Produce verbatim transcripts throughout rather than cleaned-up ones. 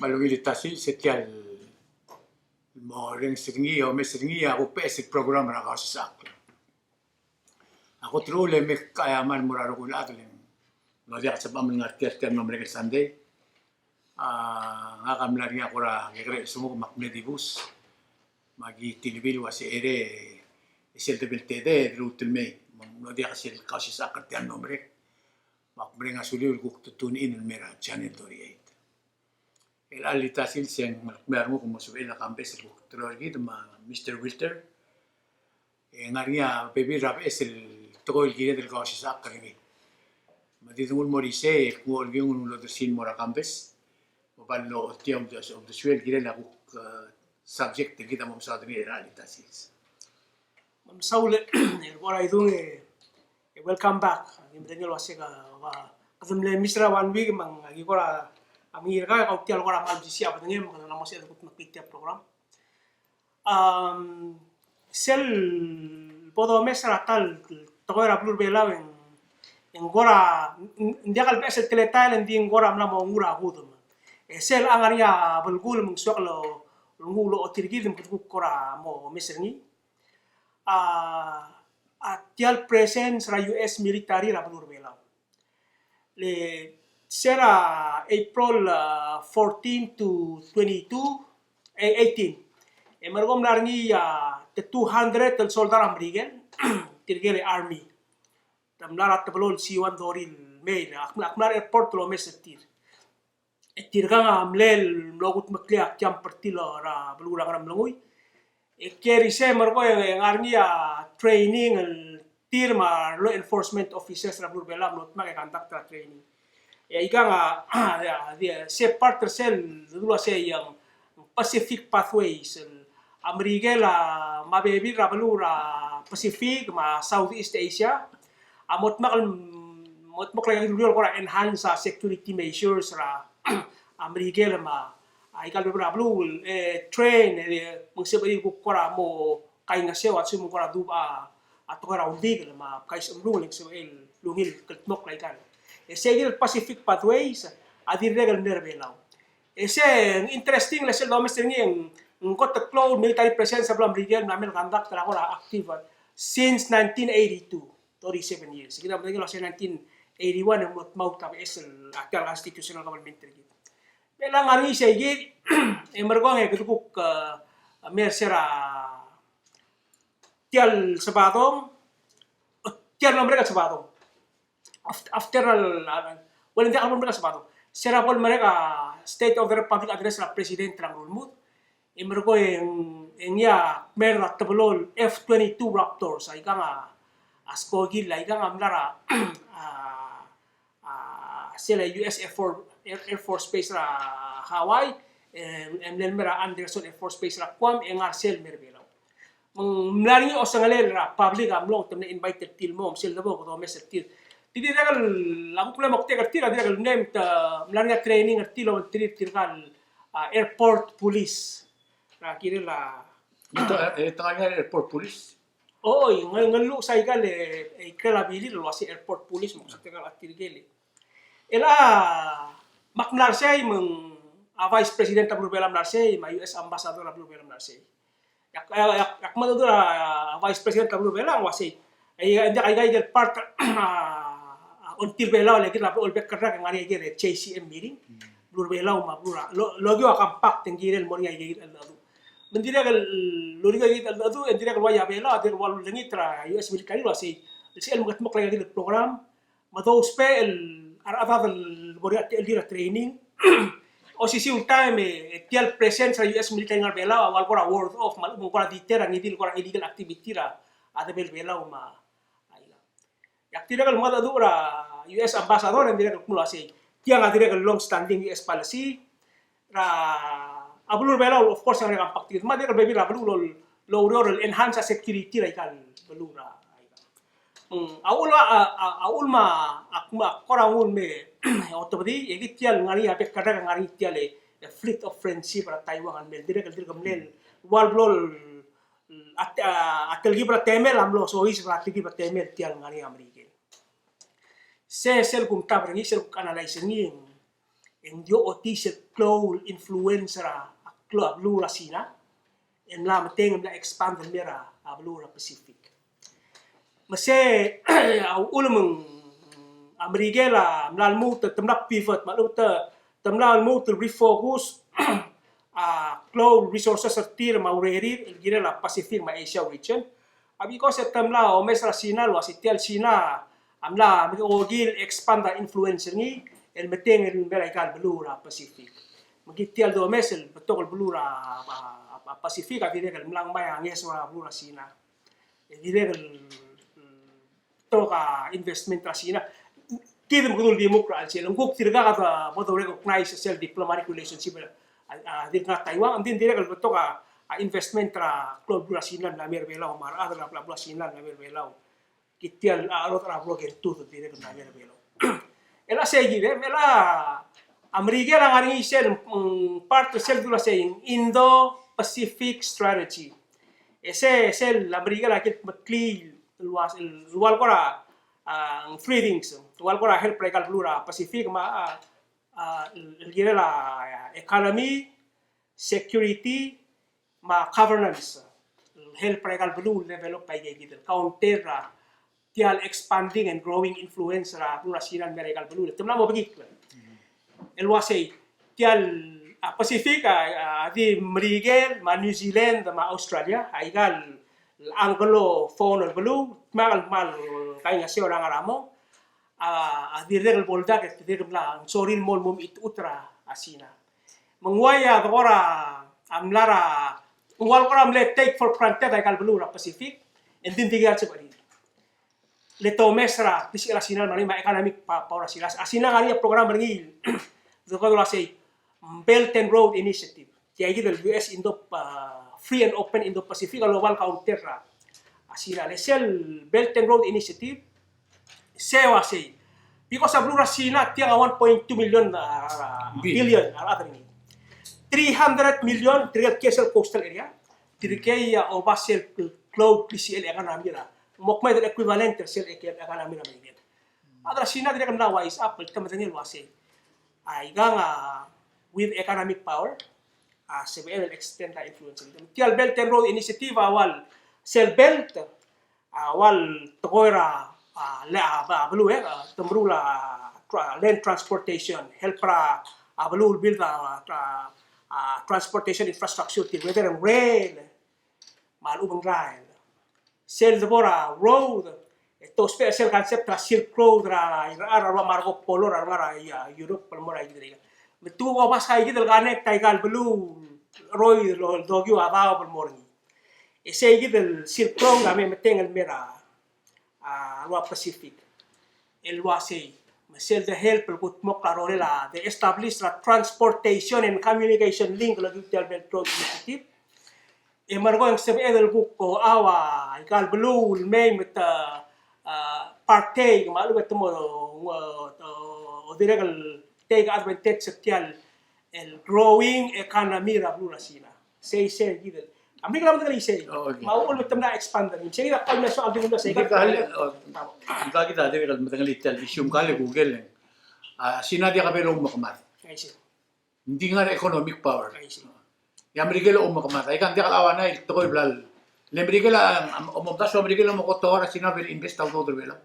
Kmal ungil el ta sils e tia el mo orrenges er ngii, omes er ngii a kuk beches el program er a Kausisechakl. A kot el uchul e mei e kmal mo er a rokui el chad el mlo diak el sebecham el ngar tia el tia el mlo merek el Sunday. A, ngak a mla er ngii a kora kekerei el senguk me ak mle dibus. Me aki tilbir el ua se er e sel debel tedei e de lmuut el mei. Me ng mlo diak sel Kausisechakl er tia el mlo merek. Me ak mereng a suliu el kuk tutune el mei er a Channel thirty-eight. El chelecha el ta sils e ng kmal kmal mo sebechel a campus el kuk teloi er kid me a Mister Wilter. E ngar er ngii a bebil er a beches el tekoi el kired el Kausisechakl er ngii. Me di dengul mo er isei e kuk nguu el kiung el odersii el mo er a campus. Me bo el ochotii a uldesuel el kirel a kuk, eh, subject el kid a mo mesaod er ngii er a chelecha el ta sils. Me mesaul e, e kora idung e, e welcome back. Aki medengei el ua se ka, ua, kede mle miss er a one week me aki kora, a mengiil er kau, kau tia el kora kmal mesisiich a bedengem, me kede mla mo sebeched el kutmeklii tia el program. Am, sel bo domes er a ta el tekoi er a beluu er a Belau e ng, e ng kora, ng, ng diak el beches el teletael, e ng di ng kora mla mo nguu er a kudem. E sel a ngar er ngii a belkul me ng soak el nguu el ochotii er kid me kede kuk kora mo omes er ngii. A, a tia el presence er a U S military er a beluu er a Belau. Le se er a April, a, fourteen to twenty-two, e, eighteen. E merekong e mla er ngii a, te two hundred el soldau er a Merikel, tirke el army. Te mla er a teblo el siuan dori el mei, ak mla, ak mla er a airport el omes er tir. E tirkang a mle el mlo kutmeklii a camp er tir er a beluu er a Ngeremlengui. E kiei er isei e merekong e ng ngar er ngii a training el tir me a law enforcement officers er a beluu er a Belau a mlo dmak e conduct er a training. E aikang a, a, a, di, se part er sel, dulu a se iang Pacific Pathways, el a Merikel a, me a bebil er a beluu er a Pacific me a Southeast Asia a mo dmak el, mo dmak el uriul el kora enhance a security measures er a, a Merikel me a, aika el bebil er a beluu, e, train, e, me ng sebechir el kuk kora mo kaingeseu a lsekum ng kora dubech a, a tekoi er a uldikel me a kais mlung el ng sebechir el ungil el kldmokl aika el. E sei kid el Pacific Pathways a dirrek el mle er a Belau. E se ng interesting le sel domes er ngii e ng, ng kot el klou el military presence er a beluu er a Merikel el mla mei el conduct er a kora active since nineteen eighty-two, thirty-seven years. Kid a medengei el ua se nineteen eighty-one e ng mo dmaut a beches el, a tia el constitutional government er kid. Me a ngar er ngii sei kid, e merekong e kede kuk, e, mei er se er a tia el Sabadong, tia el mlo merek el Sabadong. Af-, after el, a, well, ng diak el bo lemerek a Sabadong. Se er a bo lemerek a State of the Republic Address er a President er a Ngerulmud, e merekong e ng, e ngii a kmei er a teblo el F twenty-two Raptors, aikang a, a skoki el, aikang a mla er a, a, a, sel U S Air Force, Air, Air Force Base er a Hawaii, e, e mle el mei er a Andersen Air Force Base er a Guam, e ngar sel mei er a Belau. Me ng mla er ngii a osengelel er a public a mlo, te mle invite er tir el mo, me sel debo kede omes er tir. Te dirrek el, a kuk mle moktek er tir a dirrek el mle, te mla er ngii a training er tir el obengterir tirka el, a, airport police. Er a kirel a. E te, e te ngar er ngii a airport police? Oi, nge, nge lluches aika el, e, ikrel a bilir el ua se airport police, me ng soak tirka el tirke el. El a, me ak mla er sei, me ng a Vice President er a beluu er a Belau a mla er sei, me a U S Ambassador er a beluu er a Belau a mla er sei. E ak, e ak, e ak mengedecheduch er a Vice President er a beluu er a Belau el uasei, e, e ng diak aika el part, a, a, ongtil Belau, le kid a blo el bek el rak e ng ngar er ngii aike el J C M meeting, beluu er a Belau me a beluu er a, el, el okiu a compact e ng kirel el mo er ngii aike el cheldecheduch. Me ng dirrek el, el okiu aike el cheldecheduch, e ng dirrek el uai a Belau a dirrek el ua lulengit er a U S military el uasei, el sel mekedmokl aike el program, me dousbech el, a rechedad el bo er ngii a techellir a training. Osisiu el taem e, e tia el presence er a U S military el ngar er a Belau a ua el kora ward off, me a lechub e ng kora deter a ngii di el kora illegal activity er a, a debel Belau me a, aika. E ak dirrek el mengedecheduch er a U S Ambassador, e ng dirrek el kmo el uasei, tiang a dirrek el long standing U S policy, er a, a beluu er a Belau, of course, ng ngar er ngii a compact er kid. Me a dirrek el bebil er a beluu el, el oureor el enhance a security er aika el beluu er a, aika. Mm, a uchul a, a, a uchul me ak, me ak kora nguu el me otebedii, e kid tia el ngar er ngii a bek el rak el ngar er ngii tia el, e, fleet of friendship er a Taiwan el mei, dirrek el, dirrek el mle el ua el blo el, a, a, a telkib er a temel a mlo soiseb er a telkib er a temel tia el ngar er ngii a Merikel. Se, sel kumtab er ngii, sel kuk analyze er ngii, e ng di ochotii sel klou el influence er a klou a beluu er a Sina, e mla meteng e mla expand el mei er a beluu er a Pacific. Me se a uchul me ng a Merikel a mla lmuut, te mla pivot, me a lechub te, te mla lmuut el refocus a klou el resources er tir me a urerir el kirel a Pacific me a Asia region. A because e te mla omes er a Sina el uase tia el Sina a mla, me ke okiu el expand a influence er ngii el meteng el mei er a ikal beluu er a Pacific. Me kid tia el domes el betok el beluu er a, a, a Pacific a dirrek el mla ngmai a ngeso er a beluu er a Sina. E dirrek el betok a investment er a Sina. Kid me kede uldimukl er a chelsel, ng kuk tirka a bo de recognize sel diplomatic relationship er a, a, a, dirk ngar er a Taiwan, ng di dirrek el betok a, a investment er a klou el beluu er a Sina el mla mei er a Belau, me a rechad er a beluu er a Sina el mla mei er a Belau. Kid tia el, a, rechad er a broker too, dirrek el mla mei er a Belau. El a sei kid, e, el a, a Merikel a ngar er ngii sel, mm, part er sel dula sei, Indo-Pacific Strategy. E se, sel a Merikel a kilmeklii el ua, el ua el kora, a, three things. Ua el kora help er a ikal beluu er a Pacific me a, a, el, el kirel a, a, economy, security, me a governance. El help er a ikal beluu el develop a ikeikid el counter er a tia el expanding and growing influence er a beluu er a Sina el mei er a ikal beluu. Te mla mo bekikl el uasei, tia el, a, Pacific, a, a di Merikel, me a New Zealand, me a Australia, a ikal Anglophone el beluu, me a kmal kaingeseu er a ngar er a mong, a, a dirrek el bo ldak, e dirrek el mla, ng sorir el mo, mo mechitechut er a Sina. Me ng uai a dekora, a mla er a, ng ua el kora mle take for granted a ikal beluu er a Pacific, e ng di ng di kid a sebechir. Le te omes er a klisichel a Sina el mla er ngii me a economic pa-, power er a Sina. A Sina a ngar er ngii a program er ngii, de kora uasei, Belt and Road Initiative. Tia kid el U S Indo, a, Free and Open Indo-Pacific a loba el counter er a Sina. Le sel Belt and Road Initiative, se uasei. Because a beluu er a Sina tiang a one point two million, a, a, billion a rechad er ngii. Three hundred million, tirke el kiei er sel coastal area. Tirke a oba sel klou el klisichel el economy er a. Mo kmeed el equivalent er sel economy er a Merikel. A rechad er a Sina a dirrek el mla wise up el te medengei el uasei. Aikang a, with economic power, a sebechel el extend a influence. Tia el Belt and Road Initiative a ua el sel belt, a ua el tekoi er a, a, le-, a, a beluu, e, a, te meruul a, tra-, land transportation, help er a, a beluu el build a, a, a, transportation infrastructure, tir, whether a rail, me a lechub e ng rael. Sel debo er a road, e te ousbech er sel concept er a Silk Road er a, er a, er a Marco Polo er a, er a, er a Europe el mo er a ikid er a. Me te oba se ikid el connect a ikal beluu el roi el dokiu a daob el mo er ngii. E se ikid el Silk Road a me meteng el mei er a, a, er a Pacific. El uasei, me sel de help el kudmokl a rolel a, de establish er a transportation and communication link el okiu tia el Belt Road Initiative. E merekong e ng sebeched el kuk, o, a ua ikal beluu el mei me te, a, partake, me a lechub e te mo, o, o, o dirrek el take advantage er tia el growing economy er a beluu er a Sina. Sei, sei kid el. A Merikel a medengelii sei. Oh, okay. Me a uchul me te mla expand er ngii. Sei kid a kau el mle soal el di mle sei. Ng di kid el, o, ng di kid a dirrek el medengelii tia el issue, me ng kuk el, a, Sina a diak a bel oumekemad. I see. Ng di ngar er a economic power. I see. E a Merikel a oumekemad. Aika ng diak el ua ngii el tekoi el bla. Le Merikel a, a, omdasu a Merikel a mo kot er a Sina el bla el invest a udoud er a Belau.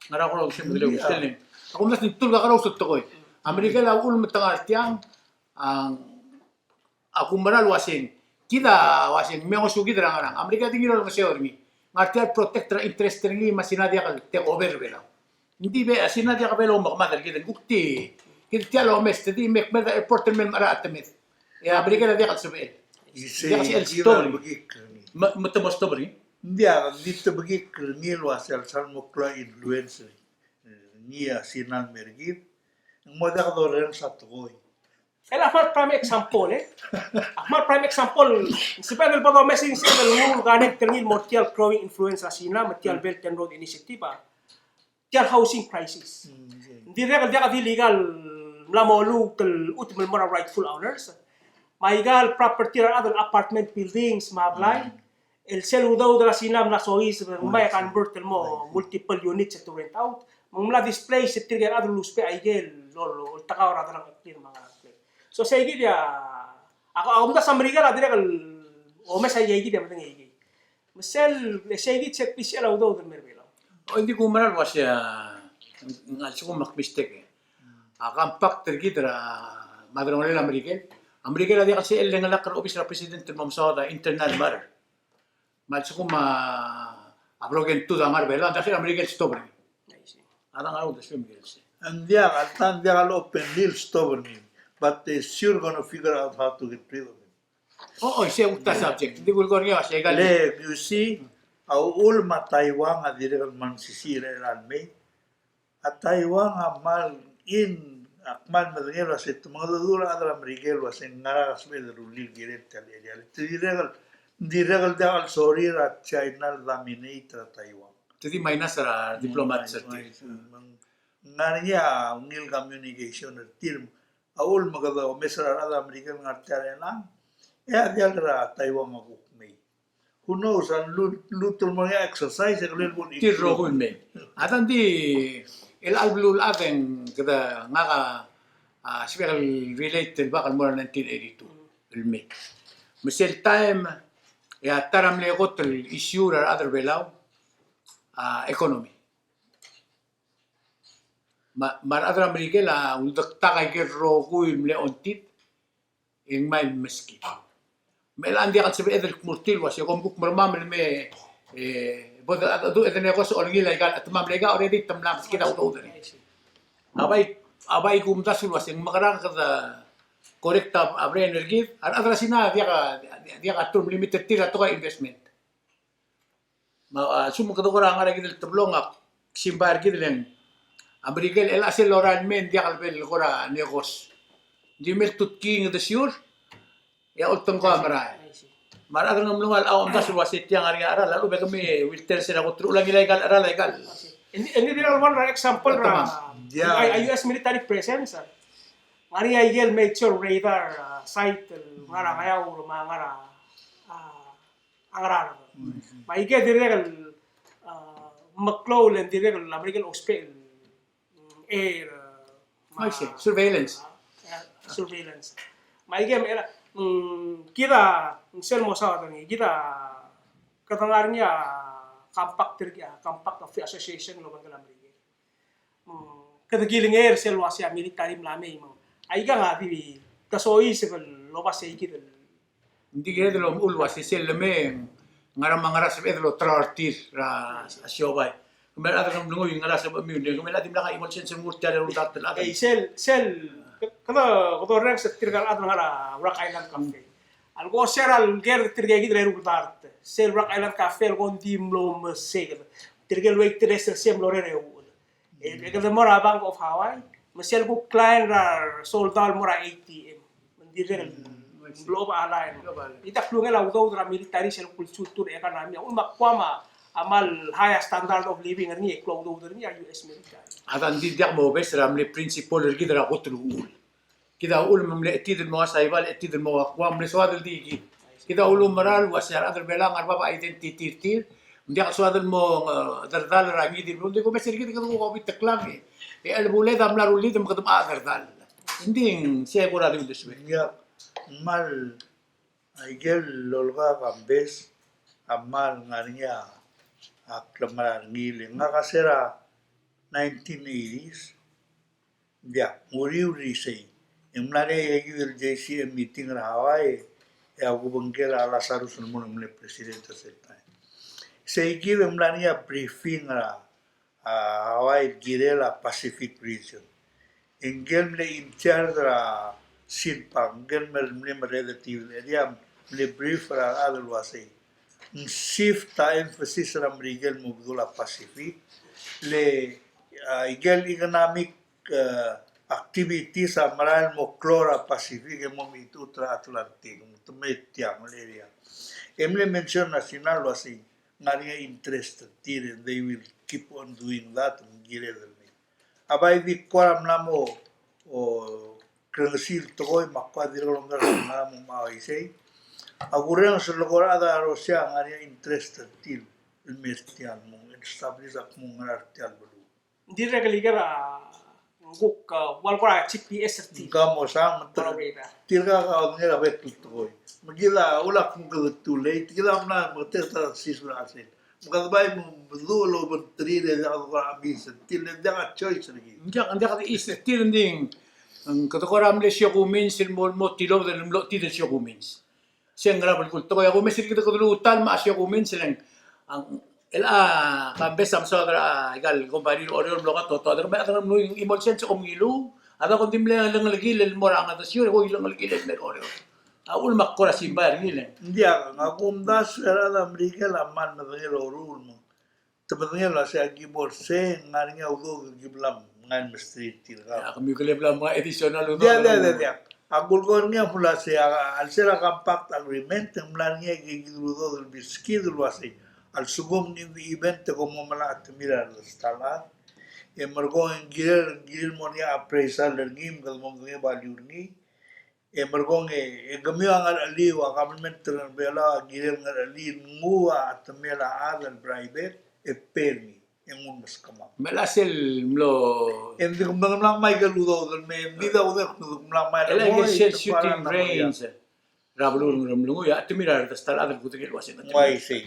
Ngera kora uaisei me ng dilu, uaisei. A kumdasu ng di tul kakerous el tekoi. A Merikel a uchul me te ngar tiang, a, a kumerang el uaseng. Kid a uaseng, me ngosukid er a ngerang. A Merikel a di ngii el olengeseu er ngii. Ngar tia el protect er a interest er ngii me a Sina a diak el take over er a Belau. Ng di be, a Sina a diak a bel oumekemad er kid, ng kuk di, kid tia el omes, te di me kmeed a airport el mei el mechar a chetemed. E a Merikel a diak el sebechel. Isei, diak el sebechel el stop er ngii. Me, me te mo stop er ngii. Ng diak, ng di te bekikl er ngii el uasei a lsal mo klou a influence er ngii a Sina el mer kid. Ng mo diak dorrenges a tekoi. El a kmal prime example, e. A kmal prime example, ng sebeched el bo domes er ngii, sebeched el nguu el connect er ngii el mo er tia el growing influence er a Sina, me tia el Belt and Road Initiative, a. Tia el housing crisis. Mm, okay. Ng dirrek el diak di el ikal mla mo lmuut el chutem el mo er a rightful owners. Me a ikal property er a rechad el apartment buildings me a blai. Mm. El sel udoud er a Sina a mla soiseb, me ng mla convert el mo multiple units to rent out. Me ng mla displace er tirke el chad el lousbech aike el lo, lo, oltekau er a delengcheklir me a ngerang. So sei kid a, a, a kumdasu a Merikel a dirrek el omes aike kid e medengei aike. Me sel, e sei kid sel klisichel a udoud el mer Belau. O, ng di kumerang el uasei, ng, ng a lsekum ak mistake. A compact er kid er a mad er a ngerel a Merikel. A Merikel a diak el sebechel el chengelakl er a obis er a president el mo mesaod a internal matter. Me a lsekum a, a broken tooth a ngar er Belau, ng diak sel a Merikel el stop er ngii. A dang a uldesuem Merikel sei. Ng diak, a ta ng diak el openly el stop er ngii. But they sure gonna figure out how to get rid of him. O, o, isei a kuk ta subject. Ng di kulekoi er ngii a sei kid. Le, you see, a uchul me a Taiwan a dirrek el mle mesisiich er a mei. A Taiwan a kmal in, a kmal medengei el uasei te mengedecheduch a rechad er a Merikel el uasei ngera a sebeched el rullii el kirel tia el area. Te dirrek el, dirrek el diak el sorir a China el dominate er a Taiwan. Te di minus er a diplomats er tir. Me ng ngar er ngii a ungil communication er tir. A uchul me kede omes er a rechad er a Merikel el ngar tia el chelechang, e a diall er a Taiwan a kuk mei. Who knows, a lluut, lluut el mo er ngii a exercise, e kede bo el tir el rokui el mei. A ta ng di, el chelecha el beluulechad e ng kede ngak a, a, sebechek el relate el bak el mo er a nineteen eighty-two, el mei. Me sel taem, e a ta er a mle kot el issue er a rechad er Belau, a, economy. Me a, me a rechad er a Merikel a uldektak aike el rokui el mle ongtid, e ng mei el meskid. Me chelechang ng diak el sebeched el kmu er tir el uasei kom kuk mermam el mei, e, bo de, de, de, de negos olengil aika el chetemam, le aika already te mla meskid a udoud er ngii. A bai, a bai kumdasu el uasei ng mekerang kede correct a, a brain er kid, a rechad er a Sina a diak a, diak a term limit er tir a tekoi er a investment. Me a, a, lsekum kede kora ngar er kid el teblong a simbai er kid el ng, a Merikel el chelsel lorael el mei e ng diak el bel kora negos. Ng di mei el tutkiing e de sure, e a oltengko a merael. Me a rechad er a Ngeremlengui a omdasu el uasei tiang a ngar er ngii a cheral, a lechub e kemiu e will tell er sel kot el uchul a ngilai aika el cheral aika el. Ng di, ng di dirrek el one er a example er a, a, a U S military presence. Ng ngar er ngii aike el major radar, a, site el ngar er a Ngeaur me a ngar er a, a, a Ngaraard. Me aike dirrek el, a, meklou el dirrek el Merikel a ousbech el, mm, air, a, me a, surveillance. A, surveillance. Me aike me a, mm, kid a, mm, sel mo saod er ngii, kid a, kede ngar er ngii a compact er kid, a, compact of free association el obengkel a Merikel. Me kede kilengei er sel uasei a military a mla mei me aikang a di te soiseb el oba sei kid el. Ng di kired el omechur el uasei sel lemei e ngera me a ngera sebeched el oterau er tir er a siobai. Kemiu a rechad er a Ngeremlengui, ngera sebechemiu, ng di kemiu a dimlak a chimo el sensei el mo er tia el eru el dart el chad. Ei, sel, sel, kede, kede orrenges er tirka el chad el ngar er a Rock Island Cafe. A leko se er a lker er tirka kid el eru el dart. Sel Rock Island Cafe a leko ng di mlo meseked. Tirke el waitress er sei a mlo er a uchul. E, e kede mo er a Bank of Hawaii, me sel kuk client er a soldau el mo er a A T M. Me ng dirrek el, mm, I see, blob a line. Blob a line. Di ta klungel a udoud er a military sel kuk el chutur economy. A uchul me a Guam a kmal high standard of living er ngii e klou a udoud er ngii a U S military. A ta ng di diak mobes er a mle principle er kid er a kot el uchul. Kid a uchul me ng mle chetid el mo ua Saipan, chetid el mo ua Guam, mle soad el di kid. Kid a ulemera el uasei a rechad er a Belau a ngar er bab a identity er tir. Ng diak el soad el mo, e, derdall er a ngii di el beluu, ng di ko mesa er kid e kede ko obit el klang e. E chelebuled a mla rullid me kede mla derdall. Ng di ng sei a kora di uldesuek. Ia, kmal, aike el lolekoi a Kambes a kmal ngar er ngii a klemera er ngii le ngak a se er a nineteen eighties. Ng diak, ng uriul er isei. E ng mla er ngii a ike el J C M meeting er a Hawaii, e a kubengkel a Lazarus el mo er ngii el mle president er sel taem. Sei kid e ng mla er ngii a briefing er a, a, Hawaii el kirel a Pacific region. E ngike el mle in charge er a CINPAC, ngike el mle, mle merreder er tia el area, mle brief er a rechad el uasei ng shift a emphasis er a Merikel el mo bedul a Pacific, le, a, ike el economic, e, activities a merael el mo klou er a Pacific e mo mechitechut er a Atlantic, me te mei tiang el area. E mle mention er a Sina el uasei ng ngar er ngii a interest er tir, and they will keep on doing that, me ng kired el mei. A bai di kora mla mo, o, krengesii el tekoi me a kora dirrek el omes er a mla mo mechau a isei. A kurrenges el kora chad er a Russia a ngar er ngii a interest er tir el mei er tiang el mo establish a kmo ng ngar er tia el beluu. Ng dirrek el ikel a, ng kuk, a, ua el kora G P S er tir. Ng kmo sa, me te-, tirka a odengei er a bek el tekoi. Me kid a, ula kung kede too late, kid a mla, me te ta sis er a sel. Me kede bai me, me du el obengterir e diak de kora means er tir, e diak a choice er kid. Ng diak, ng diak de is er tir, ng di, ng kede kora mle siokumens el mo, mo tilobed el mlo, tide el siokumens. Se ng ngera belkul tekoi a kumes er kid, kede luut el me a siokumens e le ng, a, el a, Kambes a mesaod er a, ikal kombalii er a Oreor el mlo ka totoad er a, me a, me a, me a, imo el sel se kom ngiluu, a da kom di mle lengelekil el mo er a ngedecheduch, e ko lengelekil el mei er a Oreor. A uchul me ak kora simbai er ngii e le ng. Ng diak, a kumdasu er a rechad er a Merikel a kmal medengei a loruul me te medengei el uasei a ki bo er sei, ng ngar er ngii a udoud el ki bla mngai el mesterir tirka. A kemiu kele bla mngai additional udoud. Diak, diak, diak, diak. A kulekoi er ngii a mle uasei, a, a lsel a compact agreement, e ng mla er ngii a ikakid el udoud el beskid el uasei, a lsekum in the event e kom mo melai a chetemir a redestal a, e merekong e ng kirel, kirel mo er ngii a appraisal er ngii, me kede mo medengei a value er ngii, e merekong e, e kemiu a ngerchelii, a kabelment er a Belau a kirel ngerchelii el nguu a temel a chad el private, e pay er ngii, e nguu el meskemam. Me a sel mlo. E ng di kmal mla ngmai ikel udoud el me, ng di a udoud el kmal mla ngmai el mo, e sel shooting range er a beluu er a Ngeremlengui, a chetemir a redestal a chad el kudengei el uasei. Ng uaisei.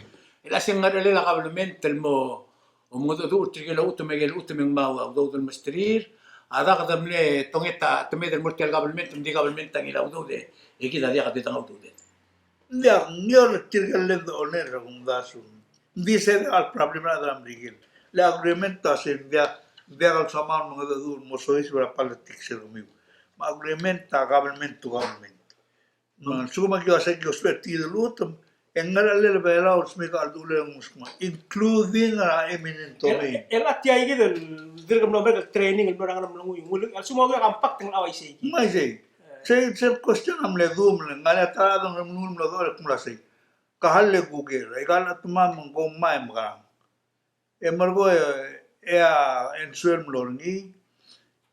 E a sel ngerchelel a kabelment el mo, omengedecheduch er tirke el chutem, ikel chutem e ng mo a udoud el mesterir, a dak de mle tonget a chetemed el mo er tia el kabelment, me ng di kabelment a ngilai a udoud e kid a diak di dengai a udoud. Ng diak, ng ngior er tirke el land owner er a kumdasu. Ng di se diak el problem er a rechad er a Merikel. Le agreement a se ng diak, ng diak el soam el mengedecheduch el mo soiseb er a politics er kemiu. Me a agreement a government to government. Me a lsekum a ki uasei ki ousbech er tir el chutem, e ng ngerchelel a Belau el smecher a udoud el nguu el meskemam, including a eminent domain. El, el a tia ikid el dirk mlo merek el training el mlo er a Ngeremlengui. Ng uleng, a lsekum a uaisei, compact e ng uaisei. Ng uaisei. Sei, sei question a mle dmu el, ng ngar er ngii a ta er a Ngeremlengui el mlo dechor e kmo uasei, ka hall e kuker, aika el chetemam me ng ko ngmai e mekerang. E merekong e, e a answer el mlo er ngii,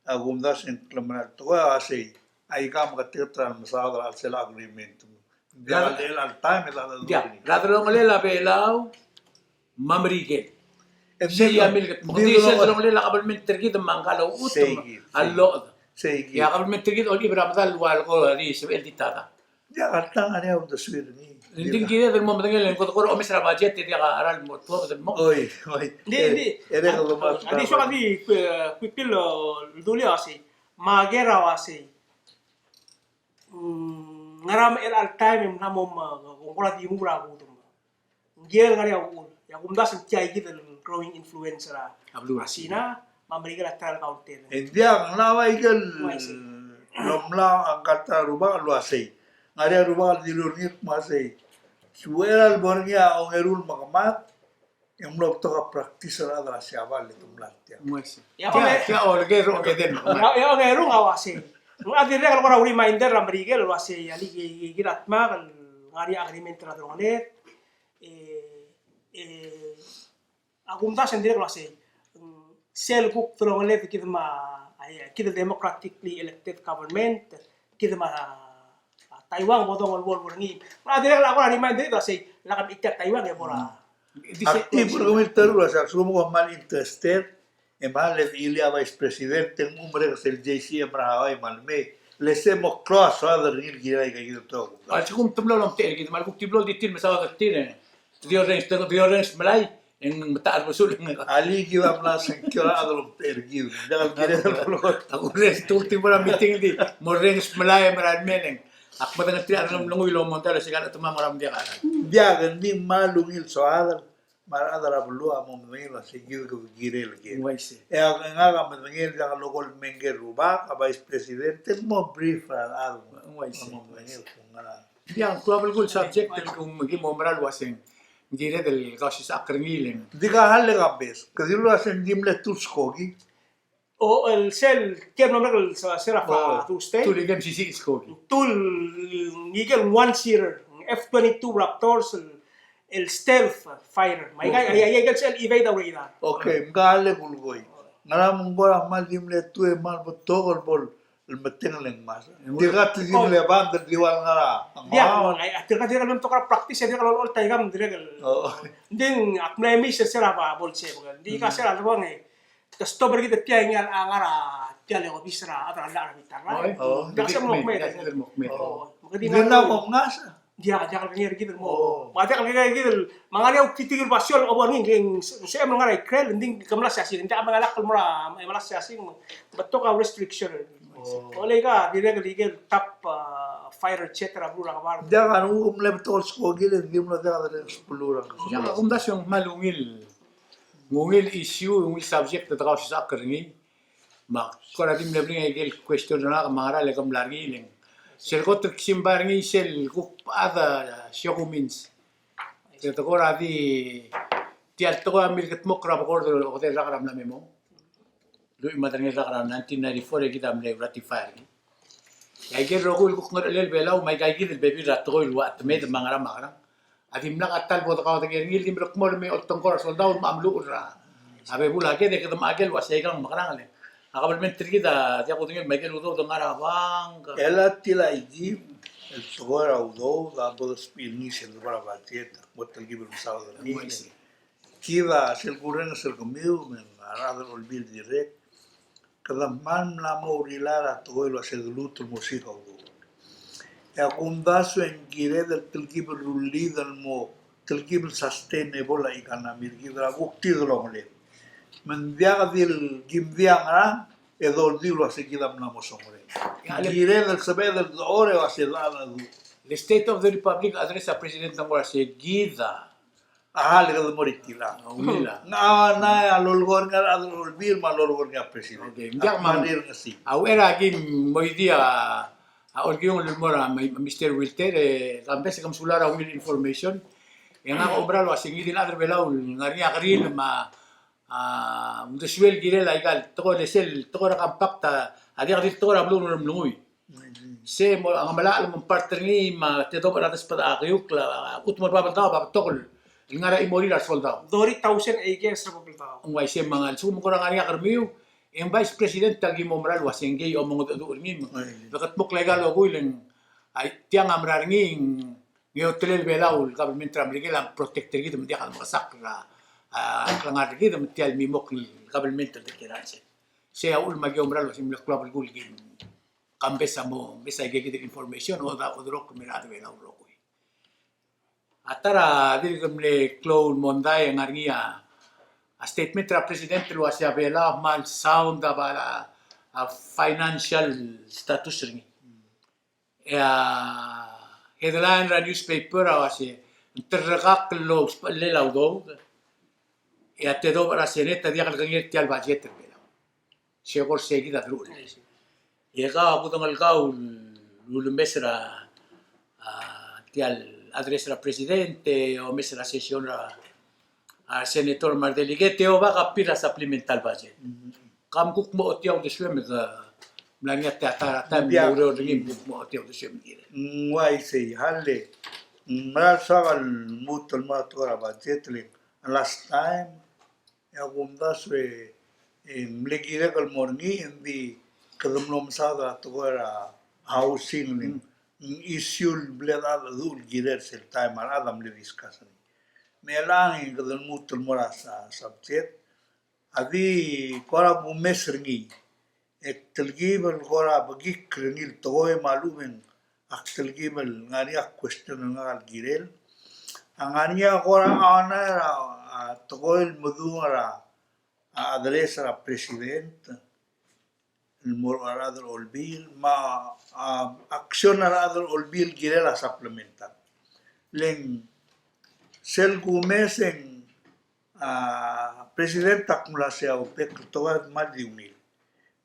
a kumdasu e ng klemerang el tekoi a uasei, aika me ke tirke el mesaod er a chelsel a agreement. Ng diak el, el time, el, el, diak, er a delongelel a Belau me a Merikel. Sei a milket, me ng di sel delongelel a kabelment er kid me ngka el louchutem a lloched. Sei kid. E a kabelment er kid a olechib er a medal el ua el ko a di sebechel di ta. Diak, a ta ngar er ngii a uldesuir er ngii. Ng di ng kired el mo medengei el kede kora omes er a budget e diak a cheral el mo tuobed el mo. Oi, oi. Ng di, ng di. E, e, a di soak a di, e, quickly el dulii a uasei. Me a ker a uasei, mm, ngera me er a chelecha el taem e ng mla mo, me, ng kora di move er a kudem. Ng kired el ngar er ngii a uchul. E a kumdasu e ng tia ikid el growing influence er a, a beluu er a Sina, me a Merikel a ta el counter. E ng diak, ng mla ua ikel, uaisei, el mla a ngka el ta er a rubak el uasei. Ng ngar er ngii a rubak el dilu er ngii el kmo uasei, se uchei er a lebo er ngii a ongeru el mekemad, e ng mlo betok a practice er a rechad er a Siabal el te mla er tiang. Uaisei. Tia, tia, o, le ke ru, ke den. Tia, tia, ongeru a uasei. Ng dirrek el kora reminder er a Merikel el uasei, a le ki, ki, kid a dmak el ngar er ngii a agreement er a delongeled, e, e, a kumdasu e ng dirrek el uasei, mm, sel kuk delongeled kid me a, ai, kid el democratically elected government, kid me a, a, Taiwan bo dongel bo er ngii. Me a dirrek el kora reminder er a uasei, lak mechitechut a Taiwan e bo er a. Active er kemiu el terung el uasei, a lsekum kom kmal interested, e kmal di el vice president, e ng mo merek sel J C M er a Hawaii me a lemei. Le se mo klou a soad er ngii el kirel aika kid el tekoi. A lsekum te mlo lomtechei er kid, me a lsekum te mlo di tir el mesaod er tir, e te di orrenges, te di orrenges melai, e ng metacherbesul. Alii, kid a mla sengkio er a chad el omtechei er kid. Diak el kirel el bo el kot. Ak orrenges, te ultimate er a meeting di, mo orrenges melai me er a remeneng. Ak medengelterir a Ngeremlengui el omdasu el uasei kid a chetemam a ngera me ng diak a. Diak, ng di kmal ungil soad el me a rechad er a beluu a mo medengei el uasei kid kede kirel ker. Uaisei. E a ngak a medengei el diak loko el mei ngike el rubak, a vice president, e mo brief er a rechad. Uaisei. Mo medengei el kmo ngera. Diak, ng klou a belkul el subject el kmo, kmo mera el uaseng. Ng kired el kausisechakl er ngii el. Ng di ka hall e Kambes. Ke dilu el uaseng ng di mle tuu el skoki. O, el sel, tia el mlo merek el se-, sel a fa-, Thursday. Tuu el M C C skoki. Tuu el, ngike el one seater, F twenty-two Raptors, el, el stealth fighter. Me aika, okay, aika, aika el sel evade a radar. Okay, me ka le kulekoi. Ngera me ng kora kmal di mle tuu e kmal betok el bo el metengel e ng ngmasech. Tirka te di mle band el di ua el ngar er a. Tirka, tirka el mle betok er a practice, tirka el ololta ikang dirrek el. Ng di ak mle miss sel a bo el se, ng di ka sel a lebong e Te stop er kid er tia e ngii a ngar er tia el obis er a chad er a llach er a bita er a. Oi. Oh, diak sel mo kmeed. Diak sel mo kmeed. Oh, me kede di ngar er a mo ngas. Diak, diak el kenger kid el mo. Oh. Me diak el kenger kid el, me ngar er ngii a ultitir el basio el obo er ngii, ng sebechem el ngar er a ikrel, ng di ke melasing a sing, ng diak a mengalak el mo er a, e melasing a sing, betok a restriction. Oh. Ole ka, dirrek el ikel top, uh, fighter jet er a beluu er a kebar. Diak a renguk el mle betok el skoki el, ng di mlo diak a dereng el beluu er a. Diak a kumdasu e ng kmal ungil, ungil issue, ungil subject el de kausisechakl er ngii. Me ak kora di mle bring a ikel question er ngak me a ngera el ke mla er ngii le ng. Sel kot el ksimbai er ngii sel kuk chad a siokimins. Sel tekoi er a di, tia el tekoi a milkedmokl er a bekord el okedei el rak er a mla me mong. Lluich me a tedei el rak er a nineteen ninety-four e kid a mle ratify er ngii. E a ikel rokui el kuk ngerchelel Belau me aika kid el bebil er a tekoi el ua chetemedem me a ngerang me a ngerang. A dimlak a ta el bo dekaodengei er ngii el di merekmo el me oltengkor a soldau me a meluchel er a bebul a ked e kede mechake el ua se ikang mekerang le. A kabelment er kid a diak kudengei el me a ikel udoud a ngar er a bank. E a tilaikib el tekoi er a udoud a bo desebechir er ngii sel debo er a budget, mo telkib el mesaod er ngii. Kid a sel kurrenges er kemiu me a rechad er a Olbiil dirrek, kede kmal mla mo uriul er a tekoi el ua se de lmuut el mo siik a udoud. E a kumdasu e ng kired el telkib el rullid el mo telkib el sustainable a economy er kid er a kuk di delongeled. Me ng diak di el kim diak ngerang e doldiu el ua se kid a mla mo songerenger. Ng kired el sebeched el dechor e ua se de a du. Le State of the Republic Address a President a ng kora se kid a A le kede mo er tir a. Ng a, ng a lolekoi er ngii a rechad er a Olbiil me a lolekoi er ngii a president. Okay, ng diak a mle er ngii. A uchei er a kim mo idi a, a olkiung el mo er a Mister Wilter, e, kambes e ke mesulang er a ungil information. E ngak a oumera el ua se ngii di el chad er a Belau el ngar er ngii a kerir me a, a, uldesuel el kirel aika el tekoi el sel, tekoi er a compact a, a diak di el tekoi er a beluu el mlengui. Se mo, a, ng melai el mo part er ngii me a tedobech er a desbedech a kiukl a, a, kuk mo er a Babeldaob a betok el ngar er a chimorir a resoldau. Thirty thousand acres er a Babeldaob. Ng uaisei me a lsekum ng kora ngar er ngii a kermiu, e ng vice president a ki mo oumera el ua se ngii a omengedecheduch er ngii me. Oi. Bekedmokl aika el rokui el ng, a, tiang a mera er ngii, ng otelel Belau el kabelment er a Merikel a protect er kid me ng diak a mekesakl er a, a, klengar er kid me tia el mimokl el kabelment el dekeran se. Se a uchul me a ki oumera el ua se ng mle klou a belkul el kim kambes a mo, mesa aike kid el information, oda, oderokl el mei er a rechad er a Belau el rokui. A ta er a dirk mle klou el mondai e ng ngar er ngii a, a statement er a president el ua se a Belau a kmal sound a ba, a, a financial status er ngii. E a headline er a newspaper a ua se, ng terrekakl el ousbechellel a udoud. E a tedobech er a Senate a diak el kengei er tia el budget er Belau. Se kora se kid a deruchel. E kau a kudengelkau el ulemes er a, a, tia el address er a president, e omes er a session er a, a, senator me a redelegate, e oba a copy er a supplemental budget. Kam kuk mo ochotii a uldesuem e ke mla er ngii a ta, ta, ta, mo oureor er ngii, kuk mo ochotii a uldesuem er ngii. Ng uaisei, hale, ng mera el soak el lmuut el mo er a tekoi er a budget, le last time, e a kumdasu e, e mle kirek el mo er ngii, e ng di kede mlo mesaod er a tekoi er a housing, le ng issue el mle cheldecheduch el kirel sel time a rechad a mle discuss er ngii. Me chelechang e kede lmuut el mo er a sa-, subject, a di kora kumes er ngii. E telkib el kora bekikl er ngii el tekoi me a lechub e ng ak telkib el ngar er ngii a question el ngak el kirel. A ngar er ngii a kora honor er a, a, tekoi el medung er a, a, address er a president el mo er a rechad er a Olbiil, me a, a, action er a rechad er a Olbiil el kirel a supplemental. Le ng sel kumes e ng a, president a kmo ua se a oubek el tekoi a kmal di ungil.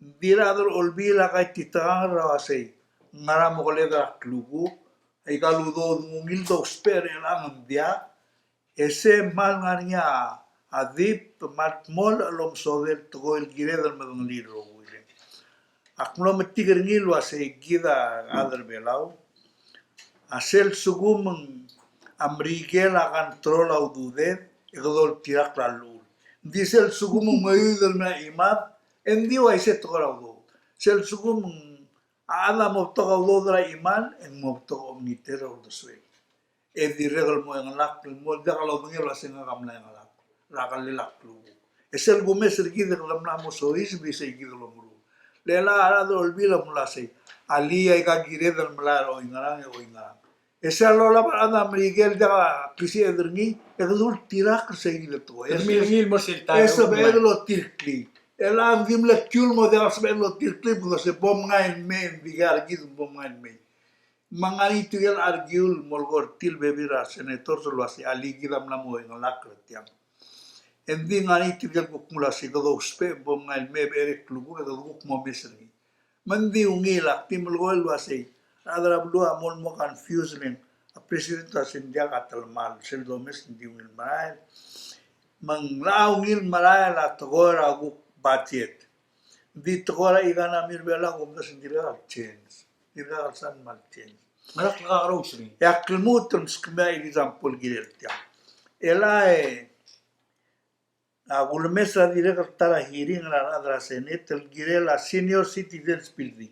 Ng di rechad er a Olbiil a kaititekangel er a ua sei, ngera mo keled er a klukuk, aika el udoud ng ungil dousbech er chelechang ng diak, e se kmal ngar er ngii a dip, kmal dmolech el omesodel tekoi el kired el medengelii el rokui. Ak mlo metik er ngii el ua sei kid a rechad er a Belau a sel lsekum ng a Merikel a control a ududed e kede oltirakl a llechul. Ng di sel lsekum ng meuid el mei a chimad e ng di uaisei tekoi er a udoud. Sel lsekum ng a chad a mo betok a udoud er a chimal e ng mo betok a omengiter er a uldesuel. E dirrek el mo chengelakl el mo diak lodengei el ua se ngak a mla chengelakl er a kelel a klukuk. E sel kumes er kid e kede mla mo soiseb e sei kid el omeruul. Le a rechad er a Olbiil a mla sei, alii, aika kired el melai er oingerang e oingerang. E sel lolab a rechad er a Merikel diak a klisiich er ngii, e kede ultirakl er sei kid el tekoi. Kede milngil el mo sel ta e sebeched el otirklii. E le ng di mle kiul mo diak el sebeched el otirklii, because e bo mngai el mei, ng di ngar er kid bo mngai el mei. Me ng ngar er ngii tirke el argue el molekoi er tir el bebil er a senators el uasei, alii, kid a mla mo oingelakl er tiang. E ng di ngar er ngii tirke el kuk nguu el uasei, kede ousbech e bo mngai el mei e becherei a klukuk e kede kuk mo omes er ngii. Me ng di ungil, ak di melekoi el uasei, a rechad er a beluu a mo el mo confuse el ng, a president a sei ng diak a telemall, sel domes ng di ungil merael. Me ng locha ungil merael a tekoi er a kuk budget. Ng di tekoi er a economy er a Belau, kumdasu e ng dirkak el change. Dirkak el sal mal change. Ngera el kakerous er ngii? E ak lmuut el meskemiu a example el kirel tiang. E le a kulemes er a dirrek el ta er a hearing er a rechad er a Senate el kirel a senior citizens building.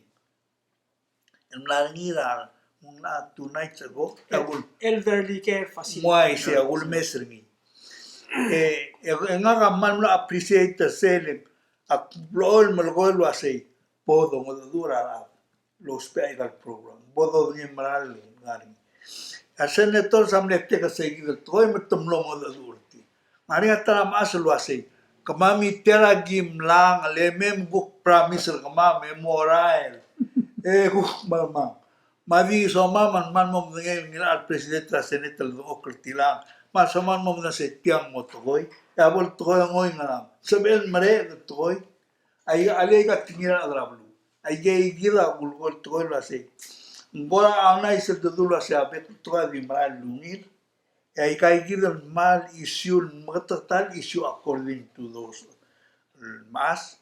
El mla er ngii er a, ng mla two nights ago. El, elderly care facility. Ng uaisei, a kulemes er ngii. E, e, e ngak a kmal mlo appreciate er sel, ak blechoel el melekoi el uasei, bo dongedecheduch er a rechad el ousbech aika el program. Bo dodengei el merael el ngar er ngii. A senators a mle take er sei kid el tekoi me te mlo mengedecheduch er tir. Ngar er ngii a ta er a mechas el uasei, kemam e tia er a ki mlang, le mei me kuk promise er kemam e mo rael. E kuk melemang. Me a di somam a kmal mo medengei el ngilai a president er a Senate el dengchokl er tiang. Me a somam a mo medengei se tiang mo tekoi. E a bo el tekoi a ngoingerang. Sebechel el mereched el tekoi. Aika, alii, aika tekingir a rechad er a beluu. Aika kid a kulekoi el tekoi el uasei, ng kora aunai sel dedu el uasei a bek el tekoi a di merael el ungil. E aika kid el kmal issue, el meketeket el issue according to those, el mechas.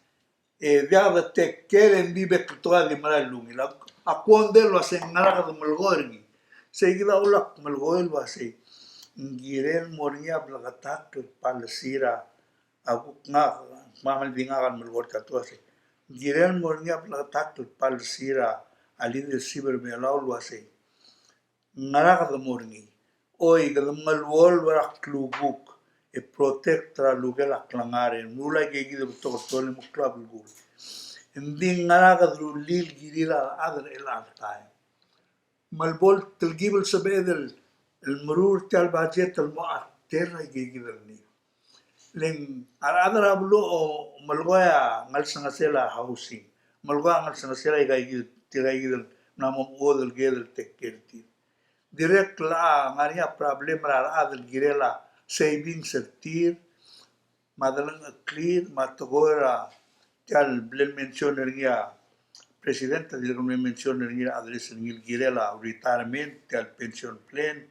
E diak de take care e ng di bek el tekoi a di merael el ungil. Ak, ak wonder el uasei ngera kede melekoi er ngii. Sei kid a uchul ak melekoi el uasei, ng kirel mo er ngii a bleketakl el policy er a, a kuk ngak, me a mle di ngak a melekoi er tia el tekoi el uasei, ng kirel mo er ngii a bleketakl el policy er a leadership er a Belau el uasei, ngera kede mo er ngii. Oi, kede mengeluolu er a klukuk e protect er a lukel a klengar e meruul aika kid el betok el tekoi el mo klou a belkul. Ng di ngera kede rullii el kirir a rechad er chelecha el taem. Me a lebo el telkib el sebeched el, el meruul er tia el budget el mo artel aika kid el need. Le ng a rechad er a beluu a melekoi a ngelsengesel a housing. Melekoi a ngelsengesel aika kid, tirka kid el mla mo mechuodel el kired el take care er tir. Dirrek el ngar er ngii a problem er a rechad el kirel a savings er tir, me a delengcheklir, me a tekoi er a tia el bla le mention er ngii a president, a dirrek el mle mention er ngii er a address er ngii el kirel a retirement, tia el pension plan,